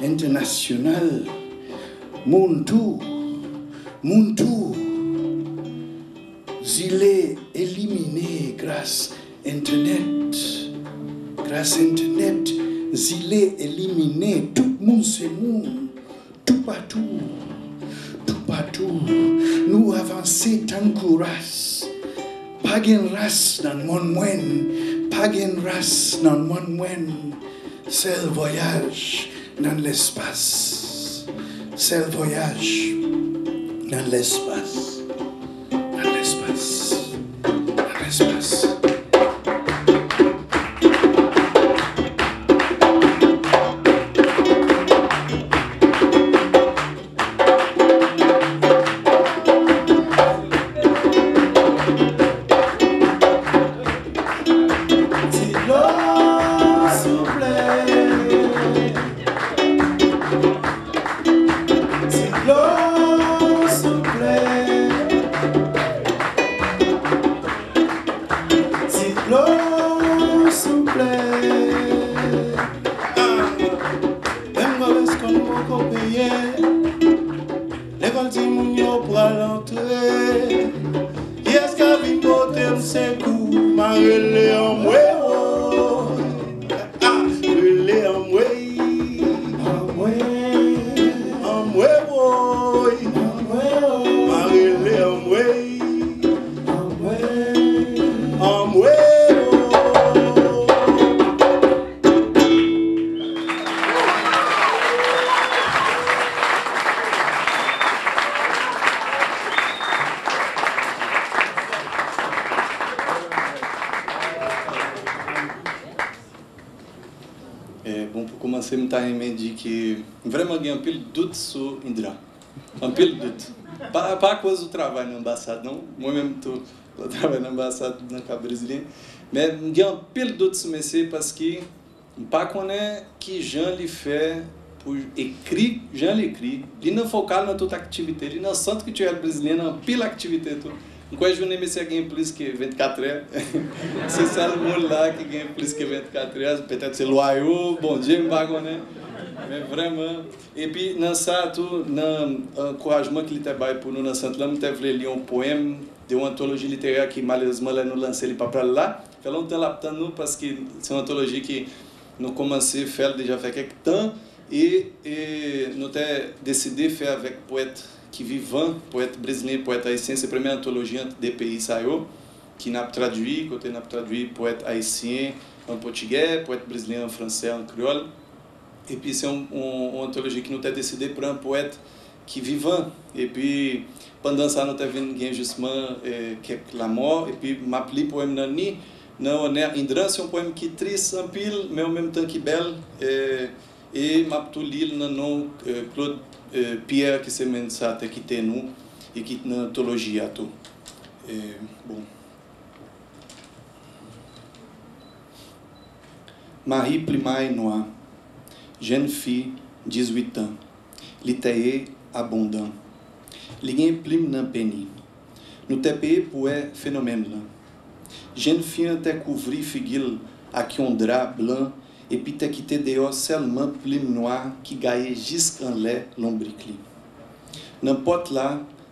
entènasyonal. Moun tou, moun tou, zile elimine gras entènèt. Gras entènèt, zile elimine, tout moun se moun. Toupatou, toupatou, nou avanse tankou ras. Pa gen ras nan monn mwen, pa gen ras nan monn mwen. Sèl vwayaj nan lespas. Sèl vwayaj nan lespas. Nan lespas. Nan lespas. Rele anmwe o, ah, rele anmwe, anmwe, anmwe o, ma rele anmwe, anmwe o. Eh, bon, pou kòmanse, m ta renmen di ke m vrèman gen anpil dout sou Indra. Anpil dout. Pa, pa akoz ou travay nan anbasad, non. Mwen menm tou, mwen travay nan anbasad nan Kap Brezilyen. Men m gen anpil dout sou mesye paske m pa konnen kijan li fè pou ekri, jan li ekri. Li nan Fokal nan tout aktivite. Li nan Sant Kiltirèl Brezilyen nan anpil aktivite tou. M kwè jounen mesye a gen plis ke vennkatrè. Se sèl moun la ki gen plis ke vennkatrè. Petèt se lwa yo, Bondye, m pa konnen. Men vrèman. Epi nan sa tou, nan ankourajman ke li te bay pou nou nan sant lan, m te vle li yon powèm de yon antoloji literè ki malerezman lè nou lanse li pa pral la. Fè lontan l ap tann nou paske se yon antoloji ke nou kòmanse fè l deja fè kèk tan e, e nou te deside fè avèk powèt ki vivan, powèt brezilyen, powèt ayisyen. Se premye antoloji ant de peyi sa yo ki n ap tradui, kote n ap tradui powèt ayisyen an pòtigè, powèt brezilyen an fransè, an kreyòl. Epi se yon, yon, yon antoloji ki nou te deside pran powèt ki vivan. Epi pandan sa, nou te vin gen jisman, eh, kèk lanmò. Epi m ap li powèm nan ni nan onè Indran. Se yon powèm ki tris anpil, men an menm tan ki bèl. Eh, e m ap tou li l nan non, eh, Claude, eh, Pierre ki se menm sa te kite nou e ki nan antoloji a tou. Eh, bon. Mahi Plimay Nwa, jenn fi, dizuit an. Li tèye abondan. Li gen plim nan peni. Nou te peye pou wè fenomèn lan. Jenn fi an te kouvri figi l ak yon dra blan epi te kite deyò sèlman plim nwa ki gaye jis anlè lonbrik li. Nan pòt la,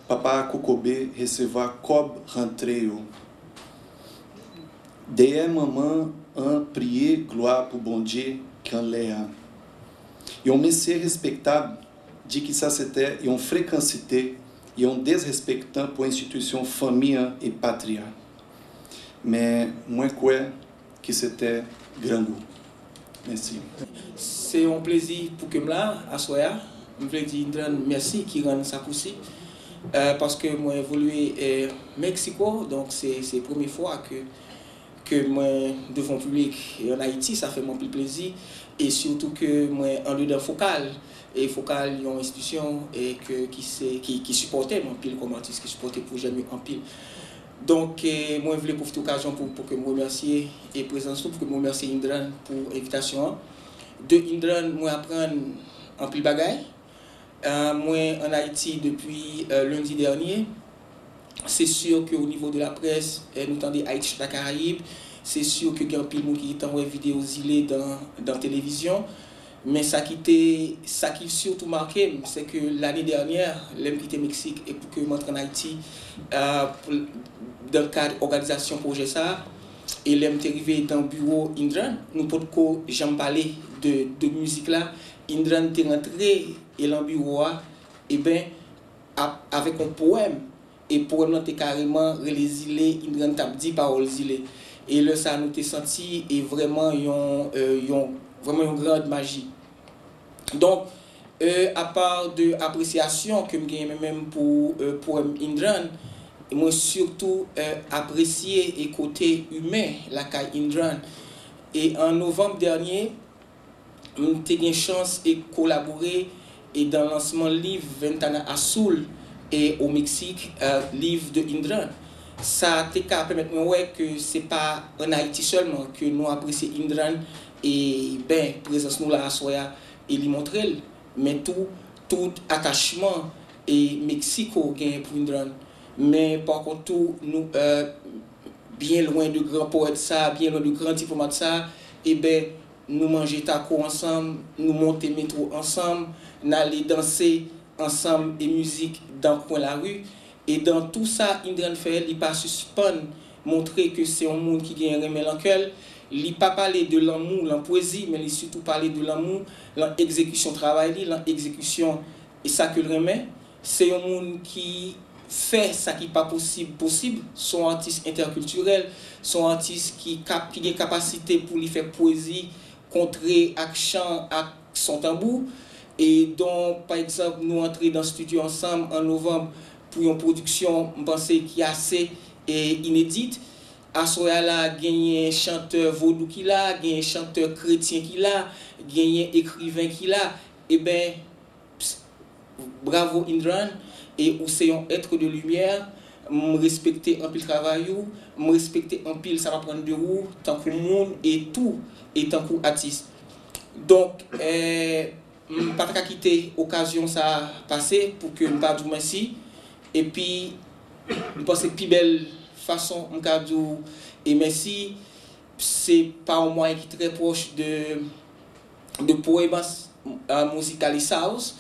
papa a kokobe resevwa kòb rantre yo. Dèyè manman an priye glwa pou Bondye k anlè a. Yon mesye respektab di ki sa se te yon frekansite, yon derespektan pou enstitisyon fanmi an e patri a. Men mwen kwè ki se te grangou. Mèsi. Se yon plezi pou ke m la aswè a. M vle di Indran mèsi ki rann sa posib. Euh, paske mwen evolye, euh, Meksiko, donk se, se premye fwa ke, ke mwen devan piblik ann Ayiti, sa fè mwen anpil plezi. E sitou ke mwen andedan Fokal. E Fokal yon enstitisyon, e ke, ki se, ki, ki sipòte m anpil kòm atis, ki sipòte pwojè m yo anpil. Donk, eh, mwen vle pwofite okazyon pou, pou ke m remèsye e prezans ou, pou ke m remèsye Indran pou envitasyon an. De Indran, mwen aprann anpil bagay. Eh, mwen ann Ayiti depi, eh, lendi dènye. Se si ke o nivo de laprès, eh, nou tande Haïti Chante la Caraïbe. Se si ke gen anpil moun ki gentan wè videyo Zile dan, dan televizyon. Men sa ki te, sa ki sitou make m, se ke lane dènyè, lè m kite Meksik e pou ke m antre ann Ayiti, euh, pou, dan kad òganizasyon pwojè sa a, e lè m te rive dan biwo Indran, nou potko janm pale de, de mizik la. Indran te rantre e lan biwo a, e ben, ap, avèk yon powèm. E powèm lan te kareman rele Zile, Indran t ap di pawòl Zile. E lè sa a, nou te santi e vrèman yon, euh, yon, vrèman yon grand maji. Donk, euh, apa de apresyasyon ke m genyen mwen menm pou, euh, powèm Indran, mwen sitou, euh, apresye e kote imen lakay Indran. E an novanm dènye, m te gen chans e kolabore e dan lansman liv Ventana Azul e o Meksik, eh, liv de Indran. Sa te ka pèmèt mwen wè ke se pa ann Ayiti sèlman ke nou apresye Indran e, ben, prezans nou la aswè a e li montre l, men tou, tout atachman e Meksiko genyen pou Indran. Men pa kont tou, nou, eh, byen lwen de gran powèt sa, byen lwen de gran diplomat sa, e ben, nou manje tako ansanm, nou monte metwo ansanm, n ale danse ansanm e mizik dan kwen lari. E dan tou sa Indran fè, li pa sispann montre ke se yon moun ki gen renmen lan kè l. Li pa pale de lanmou lan pwezi, men li sitou pale de lanmou lan egzekisyon travay li, lan egzekisyon e sa ke l renmen. Se yon moun ki fè sa ki pa posib posib. Se yon atis entèkiltirèl, se yon atis ki kap, ki gen kapasite pou li fè pwezi kontre ak chan, ak son tanbou. E donk, pa egzanp, nou antre dan estidyo ansanm an novanm pou yon pwodiksyon, m panse, ki ase, e, inedit. Aswè a la, genyen chantè vodou ki la, genyen chantè kretyen ki la, genyen ekriven ki la. Eben, bravo Indran, e ou se yon être de lumière. M respekte anpil travay ou, m respekte anpil sa m aprann de ou, tankou moun, e tou, e tankou atis. Donk, eh, m pa ta ka kite okazyon sa a pase pou ke m pa di w mèsi. Epi, m panse pi bèl fason m ka di w e mèsi, se pa yon mwayen ki trè pwòch de, de Poemas, euh, Musicales House.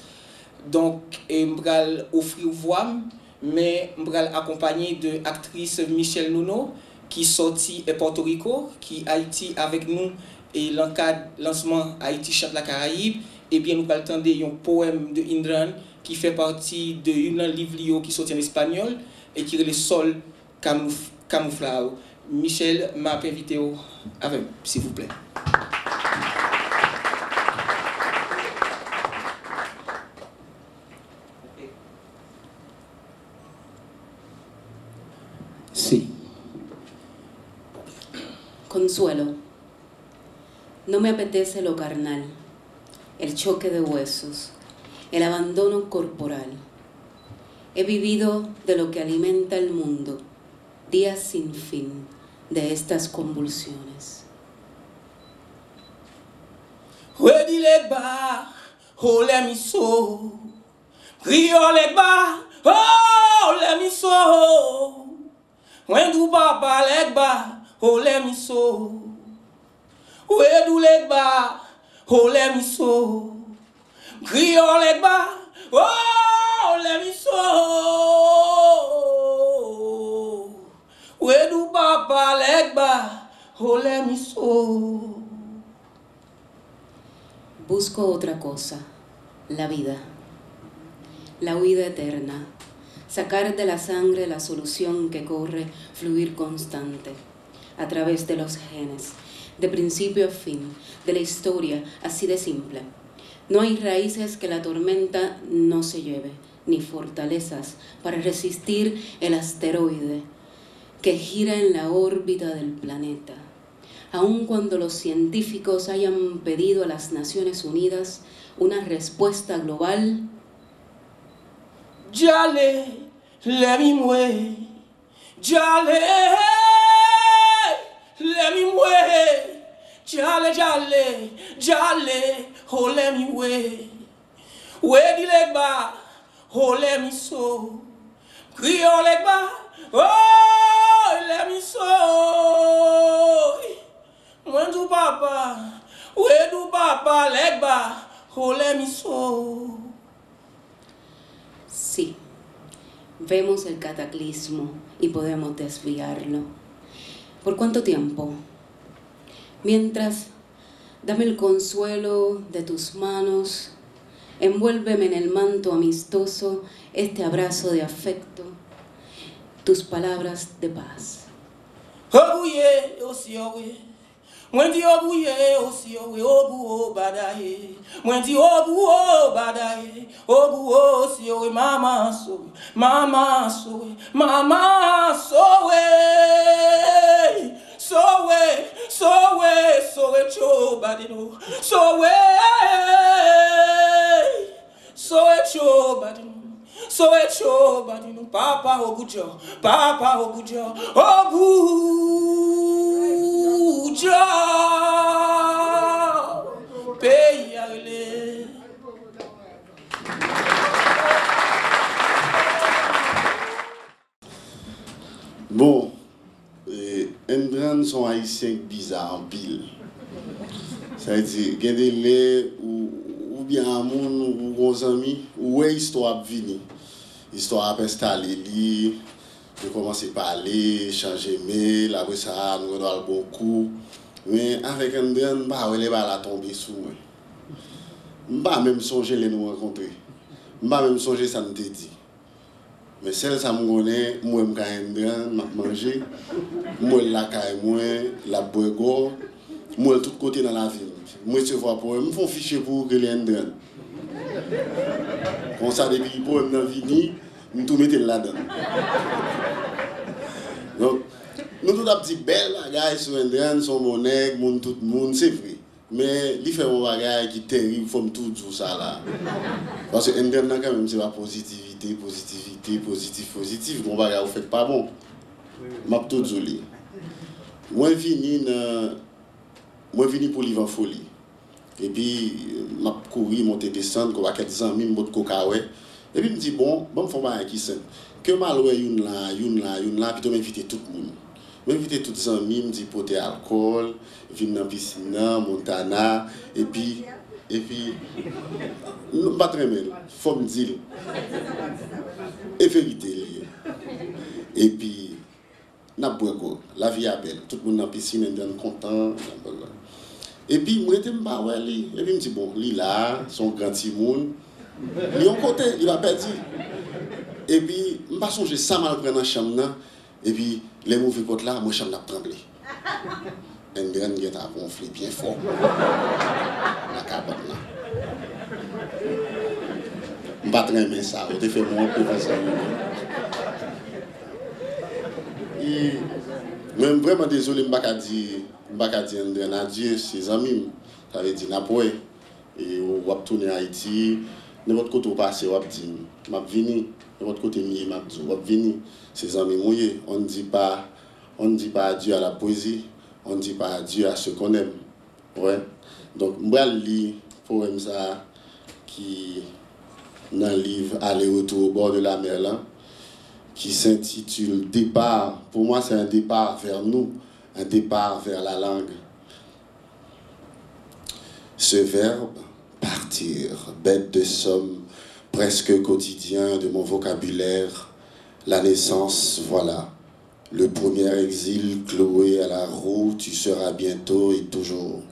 Donk, e m pral ofri w vwa m, men m pral akonpanye de aktris Michelle Nono, ki sòti e Pòtoriko, ki Ayiti avèk nou, e lan kad lansman Haïti chante la Caraïbe, ebyen, nou pral tande yon powèm de Indran ki fè pati de youn nan liv li yo ki sòti an espanyòl e ki rele Sol Camouf-, Camouflado. Michel, m ap envite w avè m, silvouplè. Sí. Consuelo. No me apetece lo carnal, el choque de huesos, el abandono corporal. He vivido de lo que alimenta el mundo, días sin fin de estas convulsiones. Redi legba, olè miso. Kriyòl legba, olè miso. Mwen di w papa legba, olè miso. Wedou legba, olè miso. Kriyòl legba, olè miso. Wedou papa legba, olè miso. Busco otra cosa, la vida. La huida eterna. Sacar de la sangre la solución que corre, fluir constante, a través de los genes, de principio a fin, de la historia, así de simple. No hay raíces que la tormenta no se lleve, ni fortalezas para resistir el asteroide que gira en la órbita del planeta. Aun cuando los científicos hayan pedido a las Naciones Unidas una respuesta global, Djale, lè mi mwe. Djale, lè mi mwe. Djale, djale, djale, o lè mi mwe. Wedi legba, o lè mi so. Kriyòl legba, o lè mi so. Mwen di w papa, wedi w papa legba, o lè mi so. Sí, vemos el cataclismo y podemos desviarlo. ¿Por cuánto tiempo? Mientras, dame el consuelo de tus manos, envuélveme en el manto amistoso, este abrazo de afecto, tus palabras de paz. Ogou ye, osi owe. Mwen di ogou ye, osi owe, ogou o badaye. Mwen di ogou o badaye, ogou osi owe, mama sowe, mama sowe, mama sowe. Sowe, sowe, sowe cho badino. Sowe, sowe cho badino. Sowe cho badino. Papa ogou djo, papa ogou djo, ogou djo. Peyi a rele. Bon, e, Endran se yon Ayisyen ki biza anpil. Sa vle di, gen de lè, ou, ou byen a moun, ou gon zanmi, ou wè istwa ap vini. Istwa ap enstale li, Nou kòmanse pale, chanje mail, apre sa, nou gen dwa al bon kou. Men avèk Andran, m pa wè lè bagay la tonbe sou mwen. M pa menm sonje lè nou rankontre. M pa menm sonje sa n te di. Men sèl sa m konnen, m wè m kay Andran, m ap manje. M wè l lakay mwen, l ap bwè gòg. M wè l tout kote nan lavi m. M resevwa powèm, m fè yon fichye pou ou k rele Andran. Konsa, depi powèm nan vini, m tou mete l ladan l. Donk, nou tout ap di bèl bagay sou Andran, se yon bon nèg, moun tout moun, se vre. Men li fè yon bagay ki terib, fò m tou di w sa la. Paske Andran nan kanmenm, se pa pozitivite, pozitivite, pozitif, pozitif. Gon bagay ou fè k pa bon. M ap tou di w li. Mwen vini nan, mwen vini pou Liv an Foli. Epi, m ap kouri, monte desann, gon pakèt zanmi m potko ka wè. Epi m di, bon, ban m fè yon bagay ki senp. Ke m al wè youn la, youn la, youn la, pito m envite tout moun. M envite tout zanmi m, di pote alkòl, vin nan pisin nan, Montana, epi, epi, m pa t renmen l, fò m di l. E verite l ye. Epi, n ap bwè gòg. Lavi a bèl. Tout moun nan pisin, Andran kontan. Epi, m rete, m pa wè li. Epi, m di, bon, li la, se yon gran timoun. Li yon kote, li pa pèdi. Epi, m pa sonje sa m al pran nan chanm nan. Epi, lè m ouvri pòt la, m wè chanm nan ap tranble. Andran gentan ap wonfle byen fò nan kabann nan. M pa t renmen sa, ou te fè m wont devan zanmi m. E, men m vrèman dezole, m pa ka di, m pa ka di Andran adye, se zanmi m. Sa vle di, n ap wè. E w ap tounen Ayiti, nenpòt kote w pase, w ap di m, m ap vini. Nenpòt kote m ye, m ap di w, w ap vini. Se zanmi m ou ye. On ne dit pas, on ne dit pas adieu à la poésie, on ne dit pas adieu à ceux qu'on aime. Wè. Donk, m pral li powèm sa a ki nan liv Aller-retour au bord de la mer lan, qui s'intitule Départ. Pour moi, c'est un départ vers nous, un départ vers la langue. Ce verbe, partir, bête de somme presque quotidien de mon vocabulaire, la naissance, voilà. Le premier exil cloué à la roue, tu seras bientôt et toujours.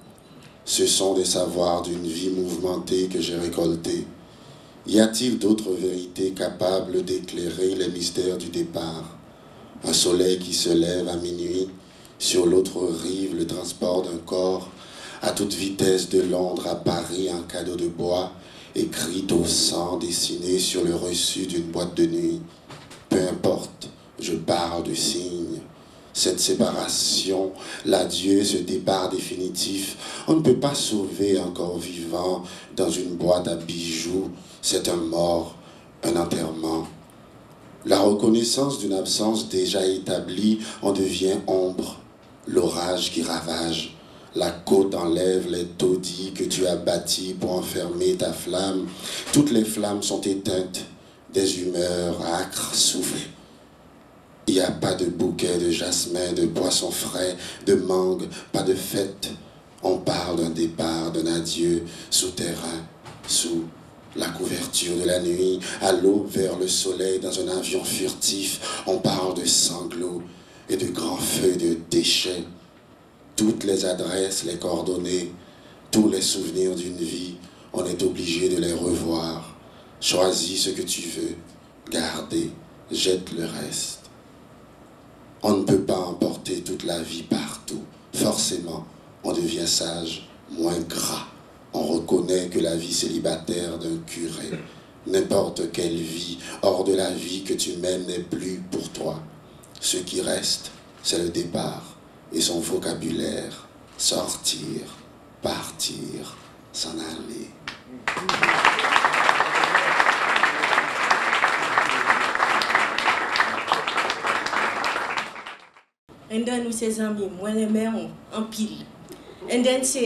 Ce sont des savoirs d'une vie mouvementée que j'ai récoltés. Y a-t-il d'autres vérités capables d'éclairer les mystères du départ ? Un soleil qui se lève à minuit, sur l'autre rive, le transport d'un corps à toute vitesse de Londres à Paris, un cadeau de bois, écrit au sang, dessiné sur le reçu d'une boîte de nuit. Peu importe, je parle de signes. Cette séparation, l'adieu, ce départ définitif, on ne peut pas sauver un corps vivant dans une boîte à bijoux. C'est un mort, un enterrement. La reconnaissance d'une absence déjà établie, on devient ombre, l'orage qui ravage. La côte enlève les taudis que tu as bâtis pour enfermer ta flamme. Toutes les flammes sont éteintes, des humeurs âcres soufflent. Il n'y a pas de bouquet de jasmin, de poisson frais, de mangue, pas de fête. On parle d'un départ, d'un adieu souterrain, sous la couverture de la nuit, à l'aube vers le soleil, dans un avion furtif. On parle de sanglots et de grands feux de déchets. Toutes les adresses, les coordonnées, tous les souvenirs d'une vie, on est obligé de les revoir. Choisis ce que tu veux garder, jette le reste. On ne peut pas emporter toute la vie partout. Forcément, on devient sage, moins gras. On reconnaît que la vie célibataire d'un curé, n'importe quelle vie hors de la vie que tu mènes n'est plus pour toi. Ce qui reste, c'est le départ et son vocabulaire. Sortir, partir, s'en aller. Andran, ou se zanmi m, mwen renmen w anpil. Andran se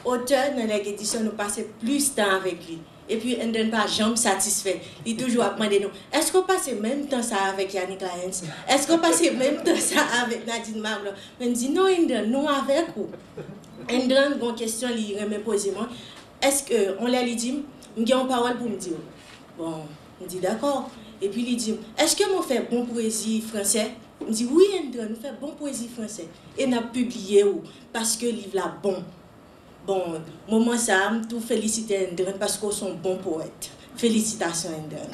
otè nan Lèg Edisyon, nou pase plis tan avèk li. Epi Andran pa janm satisfè. Li toujou ap mande nou, èske w pase menm tan sa a avèk Yanick Lyons? Èske w pase menm tan sa a avèk Nadine Marlon? Men m di, non Andran, nou avèk ou. Andran gon kesyon li renmen poze mwen. Èske, yon lè li di m, m gen yon pawòl pou m di w. Bon, m di, dakò. Epi li di m, "Èske mwen fè bon pwezi fransè?" M di, "Wi, Endran, ou fè bon pwezi fransè. E n ap pibliye w, paske liv la bon." Bon, moman sa a, m tou felisite Endran paske w se yon bon powèt. Felisitasyon, Endran.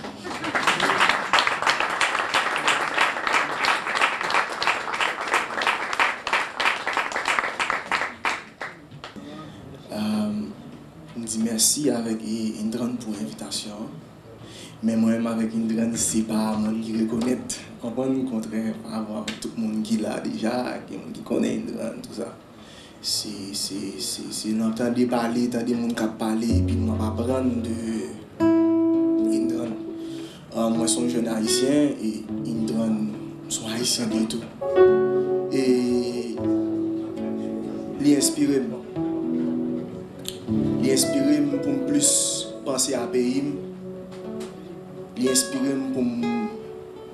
M di mèsi avèk Indran pou envitasyon an. Men mwen menm avèk Indran, se pa moun ki rekonèt, konprann, kontrè pa rapò avèk tout moun ki la deja, gen moun ki konnen Indran, tou sa. Se, se, se, se nan tande pale, tande moun k ap pale, epi m ap aprann de Indran. Mwen se yon jèn ayisyen, e Indran se yon ayisyen de tou. E li enspire m. Li enspire m pou m plis panse a peyi m. Li enspire m pou m,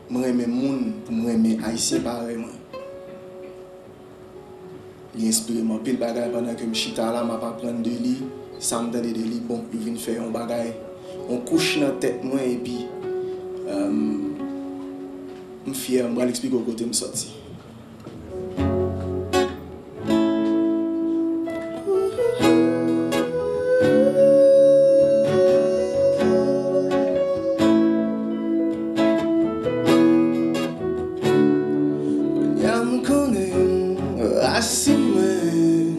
m renmen moun, pou m renmen ayisyen parèy mwen. Li enspire m anpil bagay pandan ke m chita la, m ap aprann de li. Sa m tande de li, bon, yo vin fè yon bagay, yon kouch nan tèt mwen, epi m fyè, m pral eksplike w kote m sòti. Kounye a m konnen rasin mwen,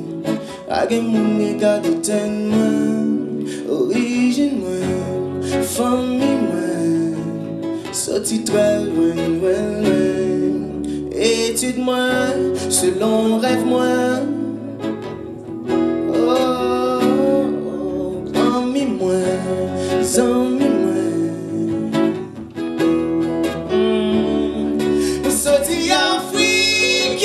pa gen moun ki ka detèn mwen, orijin mwen, fanmi mwen, soti trè lwen, lwen, lwen. Etid mwen, selon rèv mwen, oh, zanmi mwen, zanmi mwen. M soti Afrik,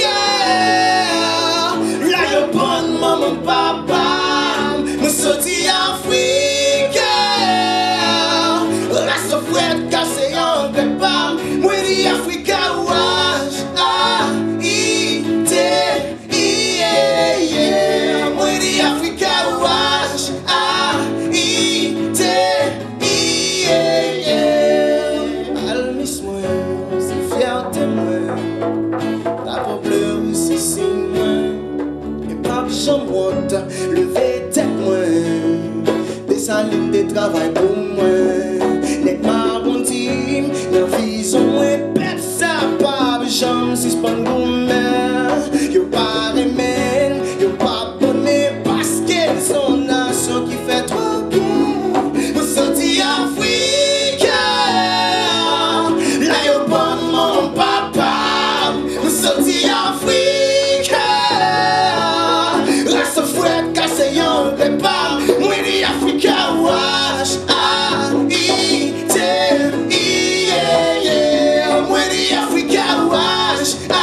la yo pran manman papa m. M soti Afrik, la sofrèt kase anglè pa m. Mwen di Africa Wash, A I T. Iye, iye, mwen di Africa Wash, A I T, iye, iye. Almis mwen, se fyète mwen. Drapo ble se siy mwen. E p ap janm wont, leve tèt mwen. Desalin te travay pou mwen. Nèg mawon di m, nan vizyon mwen, pèp sa p ap janm sispann goumen. Yo pa renmen n, yo pa abòne, paske n se yon nasyon ki fè twòp byen. Mwen soti Afrik, la yo ban m manman papa m. Mwen soti Afrik, ras fwèt kase yon repa. Mwen di Africa Wash, A I T, iye, iye. Mwen di Africa Wash, A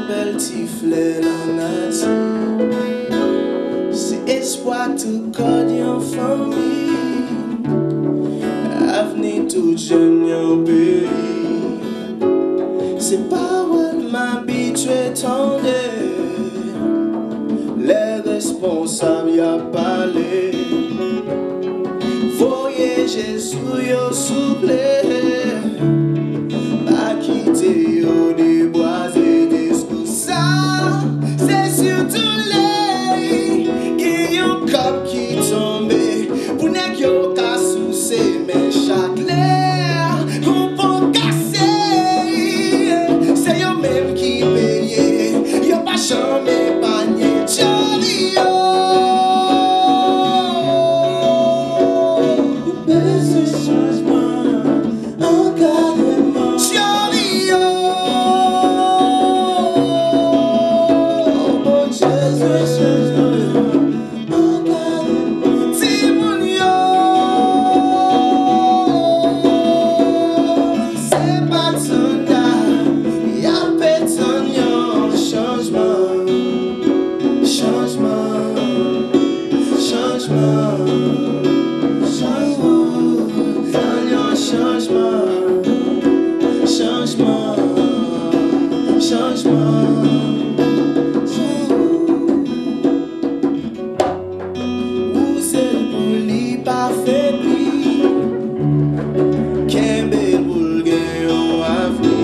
Bèl ti flè nan nati. Se espwa tout kòd yon fanmi. Avni tout jèn yon peyi. Se pawòl m abitye tande. Lè responsab y ap pale. Voye je sou yo souple. Pa kite yo debwaze diskou sa. Se sitou lè gen yon kòb ki tonbe pou nèg yo ka souse, men chak lè gon pon kase, se yo menm ki peye. Yo pa janm epanye. Jolly, oh. Bezwen chanjman, ankadreman. Jolly, oh. Bondye bezwen chanjman, ankadreman. Timoun yo, se pa tanda, y ap tann yon chanjman. Chanjman, chanjman, chanjman. Tann yon chanjman, chanjman, chanjman. Wouze l pou li pa febli. Kenbe l pou l gen yon avni.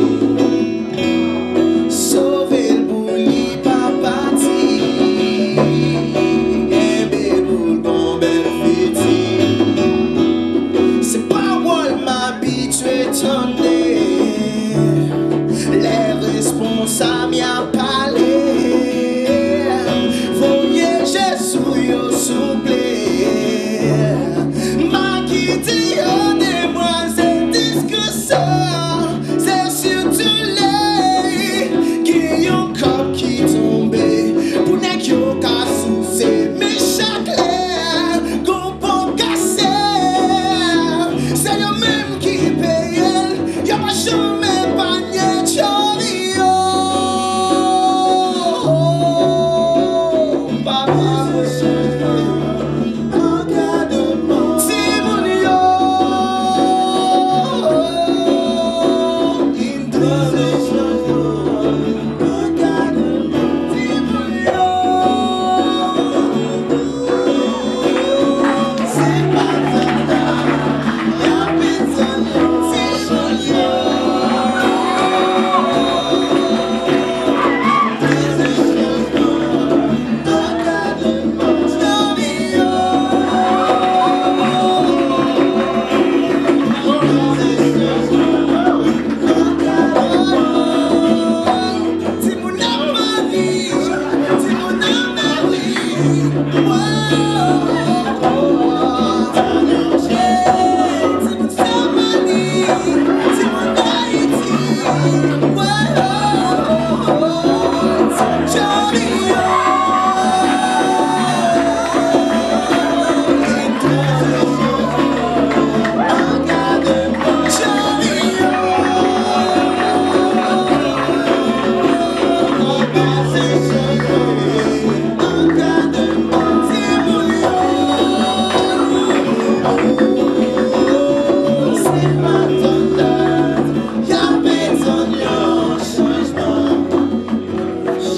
Sove l pou li pa pati. Kenbe l pou l gon bèl fiti. Se pawòl m abitye tande. Lè responsab y ap pale. Voye je sou yo souple. Pa kite yo debwaze diskou sa. Se sitou lè gen yon kòb ki tonbe pou nèg yo ka souse. Men chak lè gon pon kase, se yo menm ki peye l. Yo pa janm epanye. Jolly, oh. Papa, timoun yo.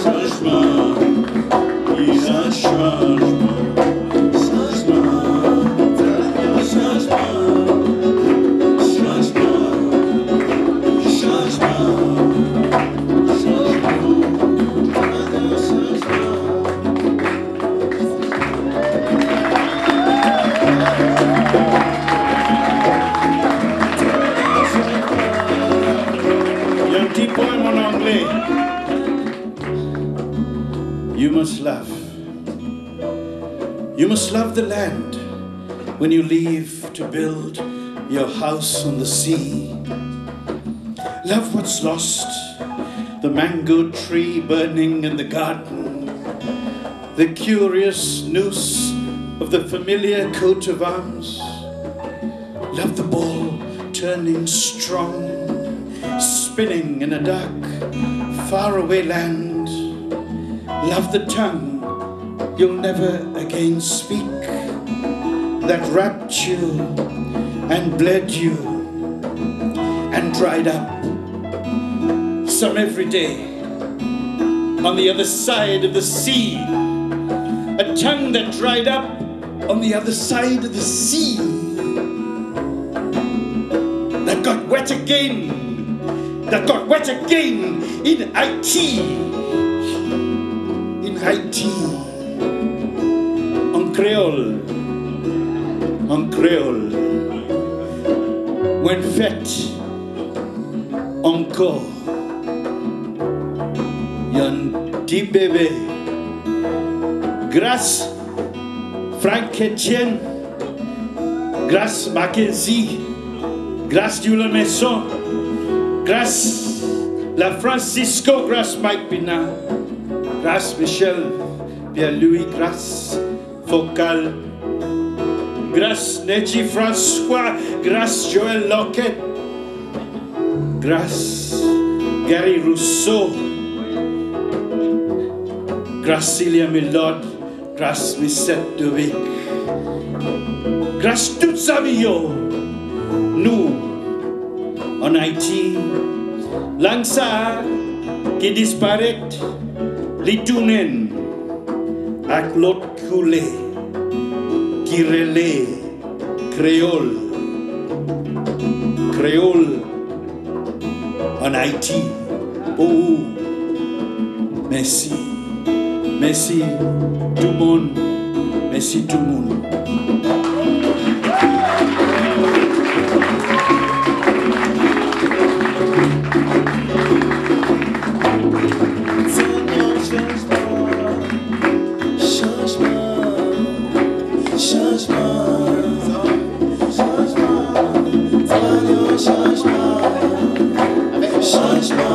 Chanjman, vizaj chanjman. Chanjman, chanjman, chanjman, chanjman, chanjman. Yon ti pwèm an anglè. You must love. You must love the land when you leave to build your house on the sea. Love what's lost, the mango tree burning in the garden, the curious noose of the familiar coat of arms. Love the ball turning strong, spinning in a dark, faraway land Love the tongue you'll never again speak, that wrapped you and bled you and dried up. Some every day on the other side of the sea, a tongue that dried up on the other side of the sea, that got wet again, that got wet again in Haiti. In Haiti. An kreyòl, an kreyòl, mwen fèt ankò yon ti bebe. Gras Frank Etienne, gras Mackenzie, gras Dieulain Maison, gras La Francisco, gras Mike Pina, gras Michel Pierre-Louis, gras Focal, gras Neji François, gras Joël Lockett, gras Gary Rousseau, gras Cillian Millot, gras Michette Dovic, gras tout zanmi yo, nou, ann Ayiti, lang sa a ki disparèt, li tounen ak lòt koulè ki rele kreyòl. Kreyòl ann Ayiti. Oh, mèsi. Mèsi tout moun. Mèsi tout moun. Chanjman, chanjman, chanjman, chanjman, chanjman,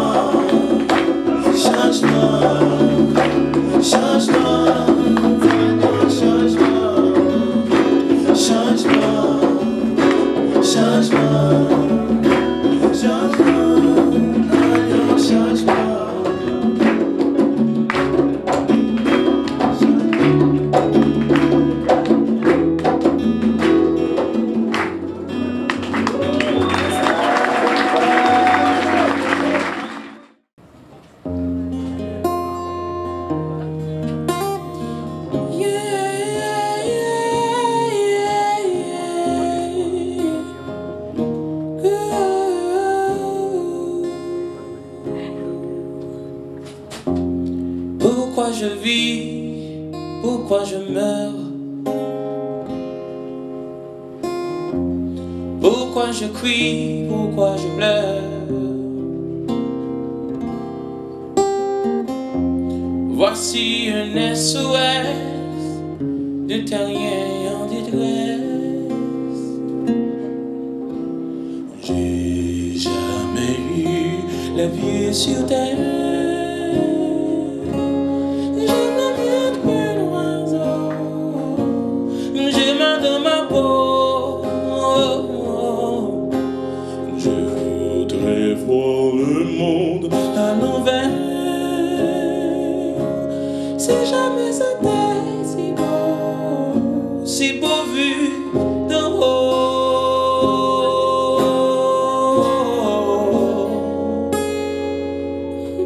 chanjman, chanjman, chanjman, chanjman, chanjman, chanjman, chanjman. Pourquoi je vis, pourquoi je meurs, pourquoi je crie, pourquoi je pleure. Voici un S O S de terrien en détresse. J'ai jamais eu la vie sur terre. J'ai la vie d'un oiseau. J'ai mal dans ma peau. Je voudrais voir le monde à l'envers. Si jamais c'était si beau, si beau vu d'en haut.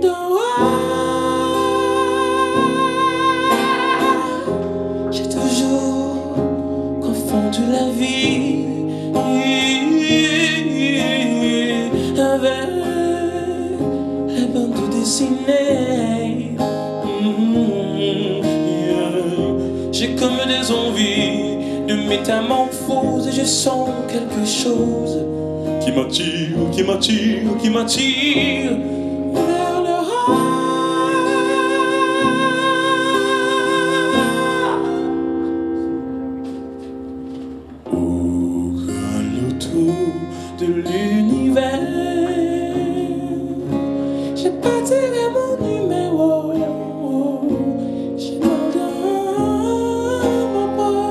D'en haut, j'ai toujours confondu la vie avec la bande dessinée. Mm, yeah. J'ai comme des envies de métamorphose et je sens quelque chose qui m'attire, qui m'attire, qui m'attire vers le rêve. Au grand loto de l'univers, j'ai pas tiré mon numéro. J'ai mal dans ma peau.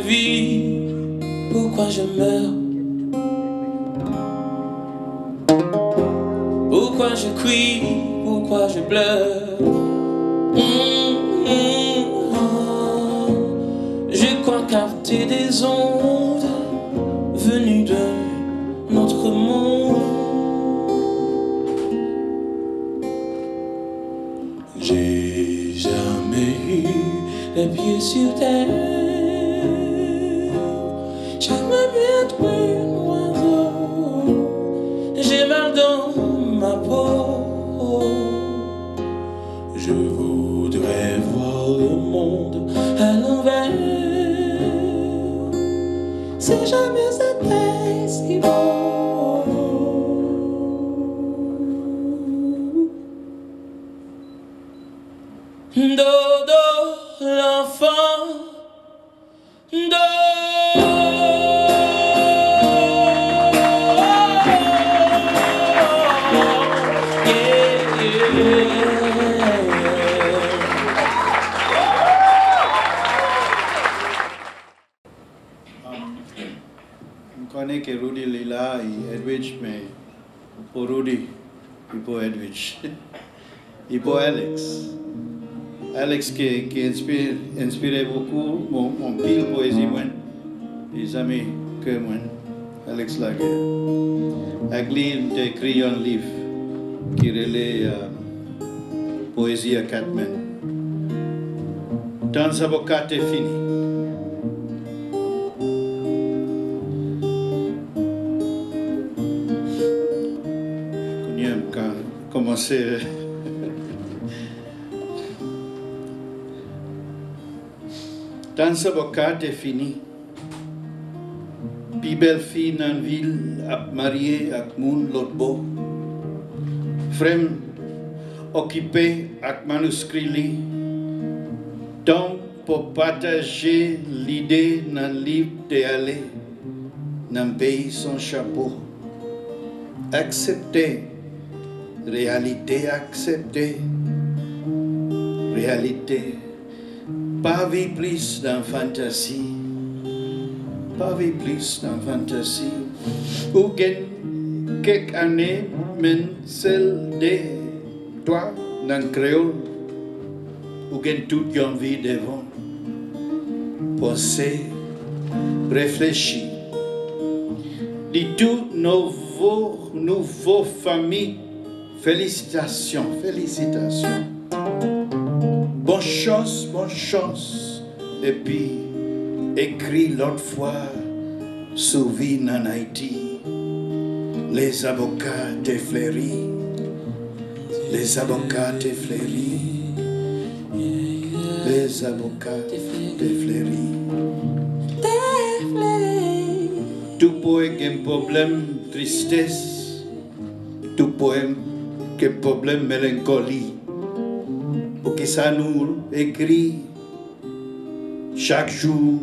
Vie, pourquoi je meurs? Pourquoi je crie? Pourquoi je pleure? Mm, mm, oh. Je crois capter des ondes venues d'un autre monde. J'ai jamais eu les pieds sur terre, jamais pu être un oiseau. J'ai mal dans ma peau. Je voudrais voir le monde à l'envers. Si jamais c'était si beau. Dodo, l'enfant. Dodo. Yeah, yeah. Um, m konnen ke Rudy li la, e Edwidge, men pou Rudy, e pou Edwidge, e pou Alex. Alex ki, ki enspire, enspire bokou, bon, anpil pwezi mwen, e zanmi kè mwen, Alex Laguerre. Ak li, m te ekri yon liv ki rele, euh, Poésie à quatre mains. Tan zaboka te fini. Kounye a m ka kòmanse. Tan zaboka te fini. Pi bèl fi nan vil ap marye ak moun lòt bò. Frè m okipe ak maniskri li. Tan pou pataje lide nan liv te ale nan peyi san chapo. Aksepte reyalite, aksepte reyalite. Pa viv plis nan fantasi. Pa viv plis nan fantasi. Ou gen kèk ane, men sèl de twa nan kreyòl. Ou gen tout yon vi devan. Panse, reflechi. Di tout nouvo, nouvo fanmi. Felisitasyon, felisitasyon. Bon chans, bon chans. Epi, ekri lòt fwa sou vi nan Ayiti. Lèzaboka te fleri. Lèzaboka te fleri. Lèzaboka te fleri. Te fleri. Tou pwen gen pwoblèm tristès. Tou pwen gen pwoblèm melankoli. Poukisa nou ekri chak jou,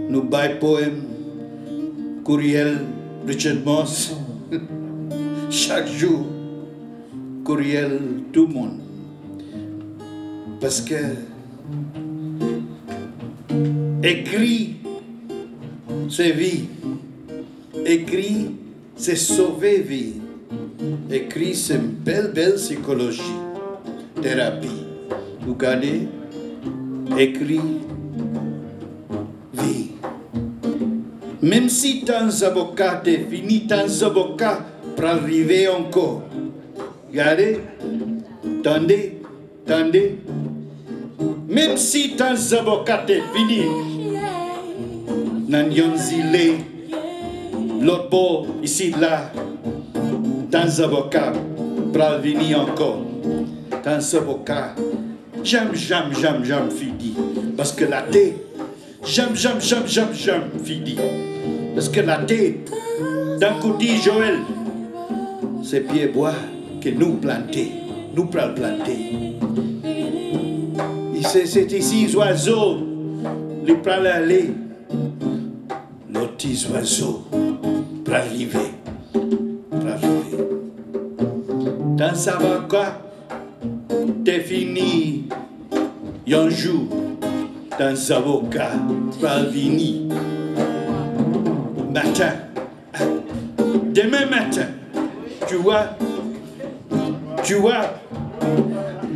nou bay powèm, kouryèl Richard Morse. Chak jou, kouryèl tout moun. Paske ekri, se vi. Ekri, se sove vi. Ekri, se bèl, bèl sikoloji. Terapi. Ou gade, ekri, vi. Menm si tan zaboka te fini, tan zaboka pral rive ankò. Gade, tande, tande. Menm si tan zaboka te fini nan yon zile lòt bò isit la, tan zaboka pral vini ankò. Tan zaboka janm, janm, janm, janm fini. Paske latè janm, janm, janm, janm, janm fini. Paske latè, tankou di Joel, se pyebwa ke nou plante, nou pral plante. E se, se ti, ti zwazo, li pral ale. Lòt ti zwazo pral rive, pral rive. Tan zaboka te fini yon jou. Tann zaboka pral vini. Maten. Demen maten. Tu vois? Tu vois?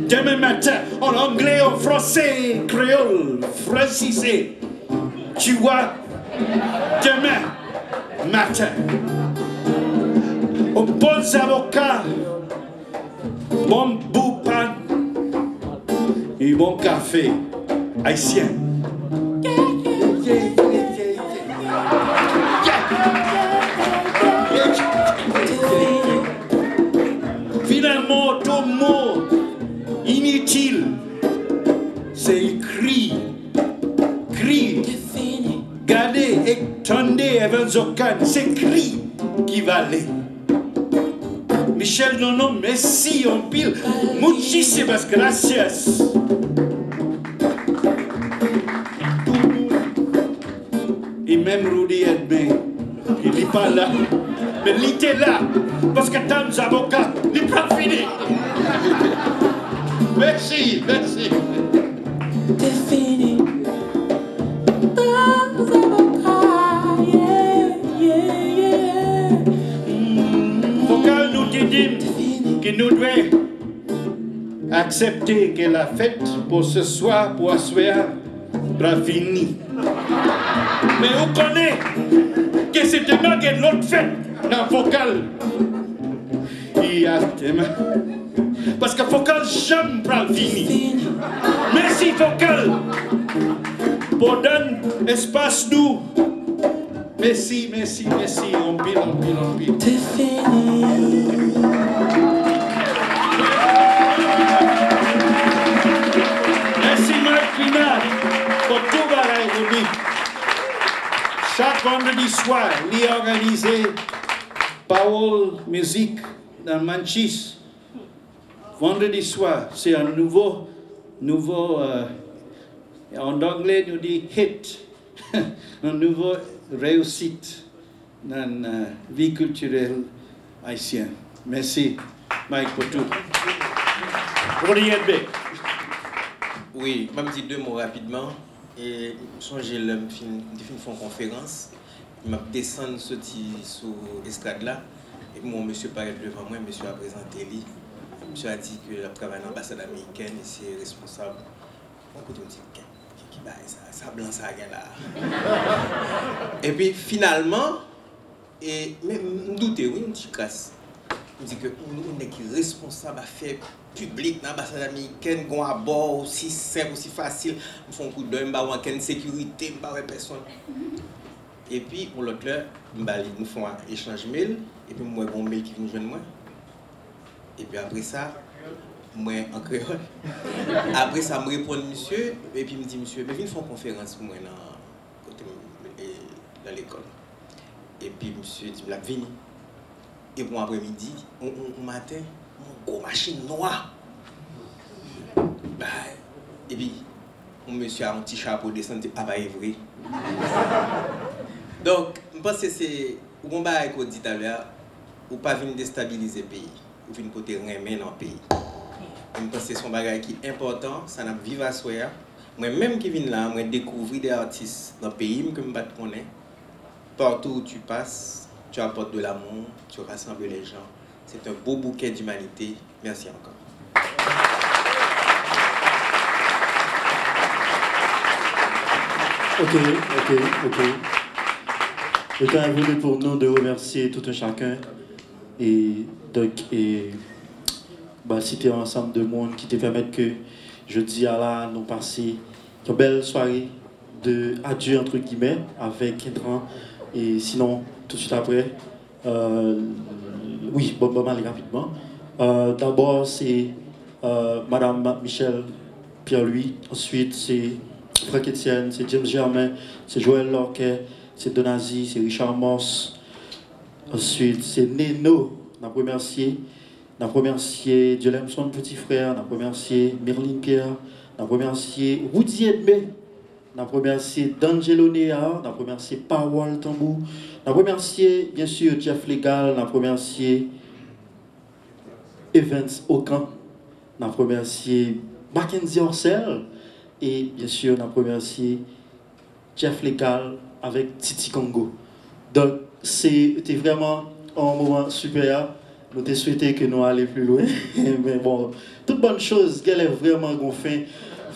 Demen maten. An anglè, an franse, kreyòl, fransizé. Tu vois? Demen maten. Yon bon zaboka. Bon boupan e bon kafe ayisyen. Finalman, tout mo initil, se kri, kri. Gade e tande Evans Ocane, se kri ki vale. Michel Nono, mèsi anpil. Muchísimas gracias. E menm Roody Edme, ki li pa la, men li te la, paske tann zaboka, li pral fini. Mèsi, mèsi. Te fini. Tann zaboka, yeah, yeah, yeah. Vokal nou te di m ke nou dwe aksepte ke la fèt pou se swa, pou aswè a, pral fini. Men ou konnen ke se demen gen lòt fèt nan vokal. Ki a demen. Paske vokal janm pral vini. Mèsi vokal. Pou donn espas nou. Mèsi, mèsi, mèsi, anpil, anpil, anpil. Te fini. Mèsi Mike Pina pou tout bagay pou li. Chak vandredi swa, li òganize Pawòl Mizik nan Manchis. Vandredi swa, se yon nouvo, nouvo, euh, an anglè nou di hit, yon nouvo reyisit nan, euh, vi kiltirèl ayisyen. Mèsi, Mike, pou tout. Roody Edme. Wi, m ap di de mo rapidman. E m sonje lè m fin, m te fin fè yon konferans, m ap desann soti sou estrad la, epi m wè yon mesye parèt devan mwen, mesye a prezante li. Mesye a di ke l ap travay nan anbasad amerikèn, e se responsab. Mwen kote m di, "Ki, ki, ki bagay sa? Sa blan sa gen la a?" Epi finalman, E, men m, m doute, wi, yon ti kras. M di ke yon, yon nèg ki responsab afè piblik nan anbasad amerikèn, gon abò osi senp, osi fasil. M fè yon koudòy, m pa wè ankenn sekirite, m pa wè pèsonn. Epi, yon lòt lè, m ba li, nou fè yon echanj mail, epi m wè gon mail ki vin jwenn mwen. Epi apre sa, m wè an kreyòl. Apre sa, m reponn misye, epi m di misye, "Men vin fè yon konferans pou mwen nan kote m, e, nan lekòl." Epi misye di m l ap vini. Epi yon aprèmidi, yon, yon, yon maten, yon gwo machin nwa. Bay. Epi yon mesye a yon ti chapo desann, di, "A, pa e vre." Donk, m panse se, ou gon bagay ke w di talè a, ou pa vin destabilize peyi. Ou vin pote renmen nan peyi. E m panse se yon bagay ki enpòtan, sa n ap viv aswè a. Mwen menm ki vin la, mwen dekouvri de atis nan peyi m ke m pa t konnen. Partout où tu passes, tu apportes de l'amour, tu rassembles les gens. C'est un beau bouquet d'humanité. Merci encore. Ok, ok, ok. Le temps est venu pour nous de remercier tout un chacun. E donk, e, ba, se te yon ansanm de moun ki te pèmèt ke jodi a la, nou pase yon bèl sware de adye, entre guillemets, avèk Kentran. E sinon, tout de suite après, euh, wi, bon, bon, m ale rapidman. Euh, dabò, se, euh, Madam Michelle Pierre-Louis. Answit, se Franck Etienne, se James Germain, se Joël Lorquet, se Donazi, se Richard Morse. Answit, se Neno, n ap remèsye. N ap remèsye Dielemson Petit Frère, n ap remèsye Merlin Pierre, n ap remèsye Roody Edme, n ap remèsye D'Angelo Néa, n ap remèsye Pawòl Tanbou, n ap remèsye, byen si, Jeff Legal, n ap remèsye Evans Okan, n ap remèsye Mackenzie Orcel, E byen si n ap remèsye Jeff Legal avèk Titi Congo. Donk, se te vrèman yon moman sipè. Nou te swete ke nou ale pli lwen. Men bon, tout bòn choz genlè vrèman gon fen.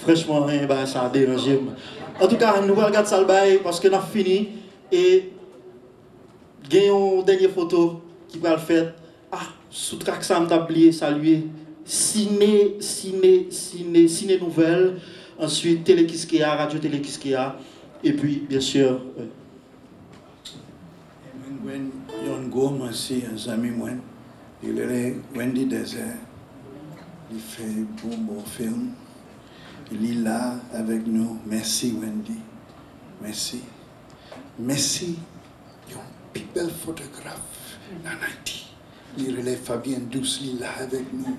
Franchman, en, bagay sa deranje m. Antouka, nou pral gad sa l bay paske n ap fini. E gen yon dènye foto ki pral fèt. Ah, sou trak sa, m t ap bliye salye Sine, Sine, Sine, Sine Nouvèl. Answit, Tele Kiskeya, Radyo Tele Kiskeya. Epi, byen si, euh, E mwen jwenn yon gwo mèsi a zanmi mwen. Li rele Wendy Desert. Li fè bon bon fim. Li la avèk nou. Mèsi Wendy. Mèsi. Mèsi yon pi bèl fotograf nan Ayiti. Li rele Fabien Douce, li la avèk nou.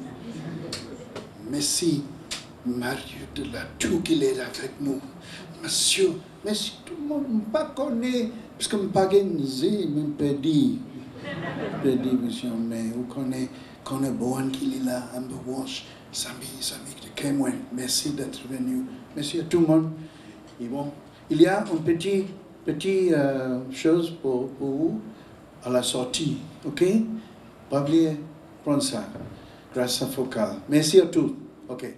Mèsi Mario de la Tour ki la avèk nou. Mèsi, mèsi tout moun. M pa konnen, piske m pa gen ze, men m pèdi. M pèdi, mesye, men ou konnen, konnen Bowen ki li la, Amber Walsh, Samy, Samy de Cameron. Merci d'être venu. Merci à tout le monde. Et bon, il y a un petit, petit euh, chose pour, pour vous à la sortie, ok? Pa bliye pran sa. Grasa Fokal. Merci à tous. Ok.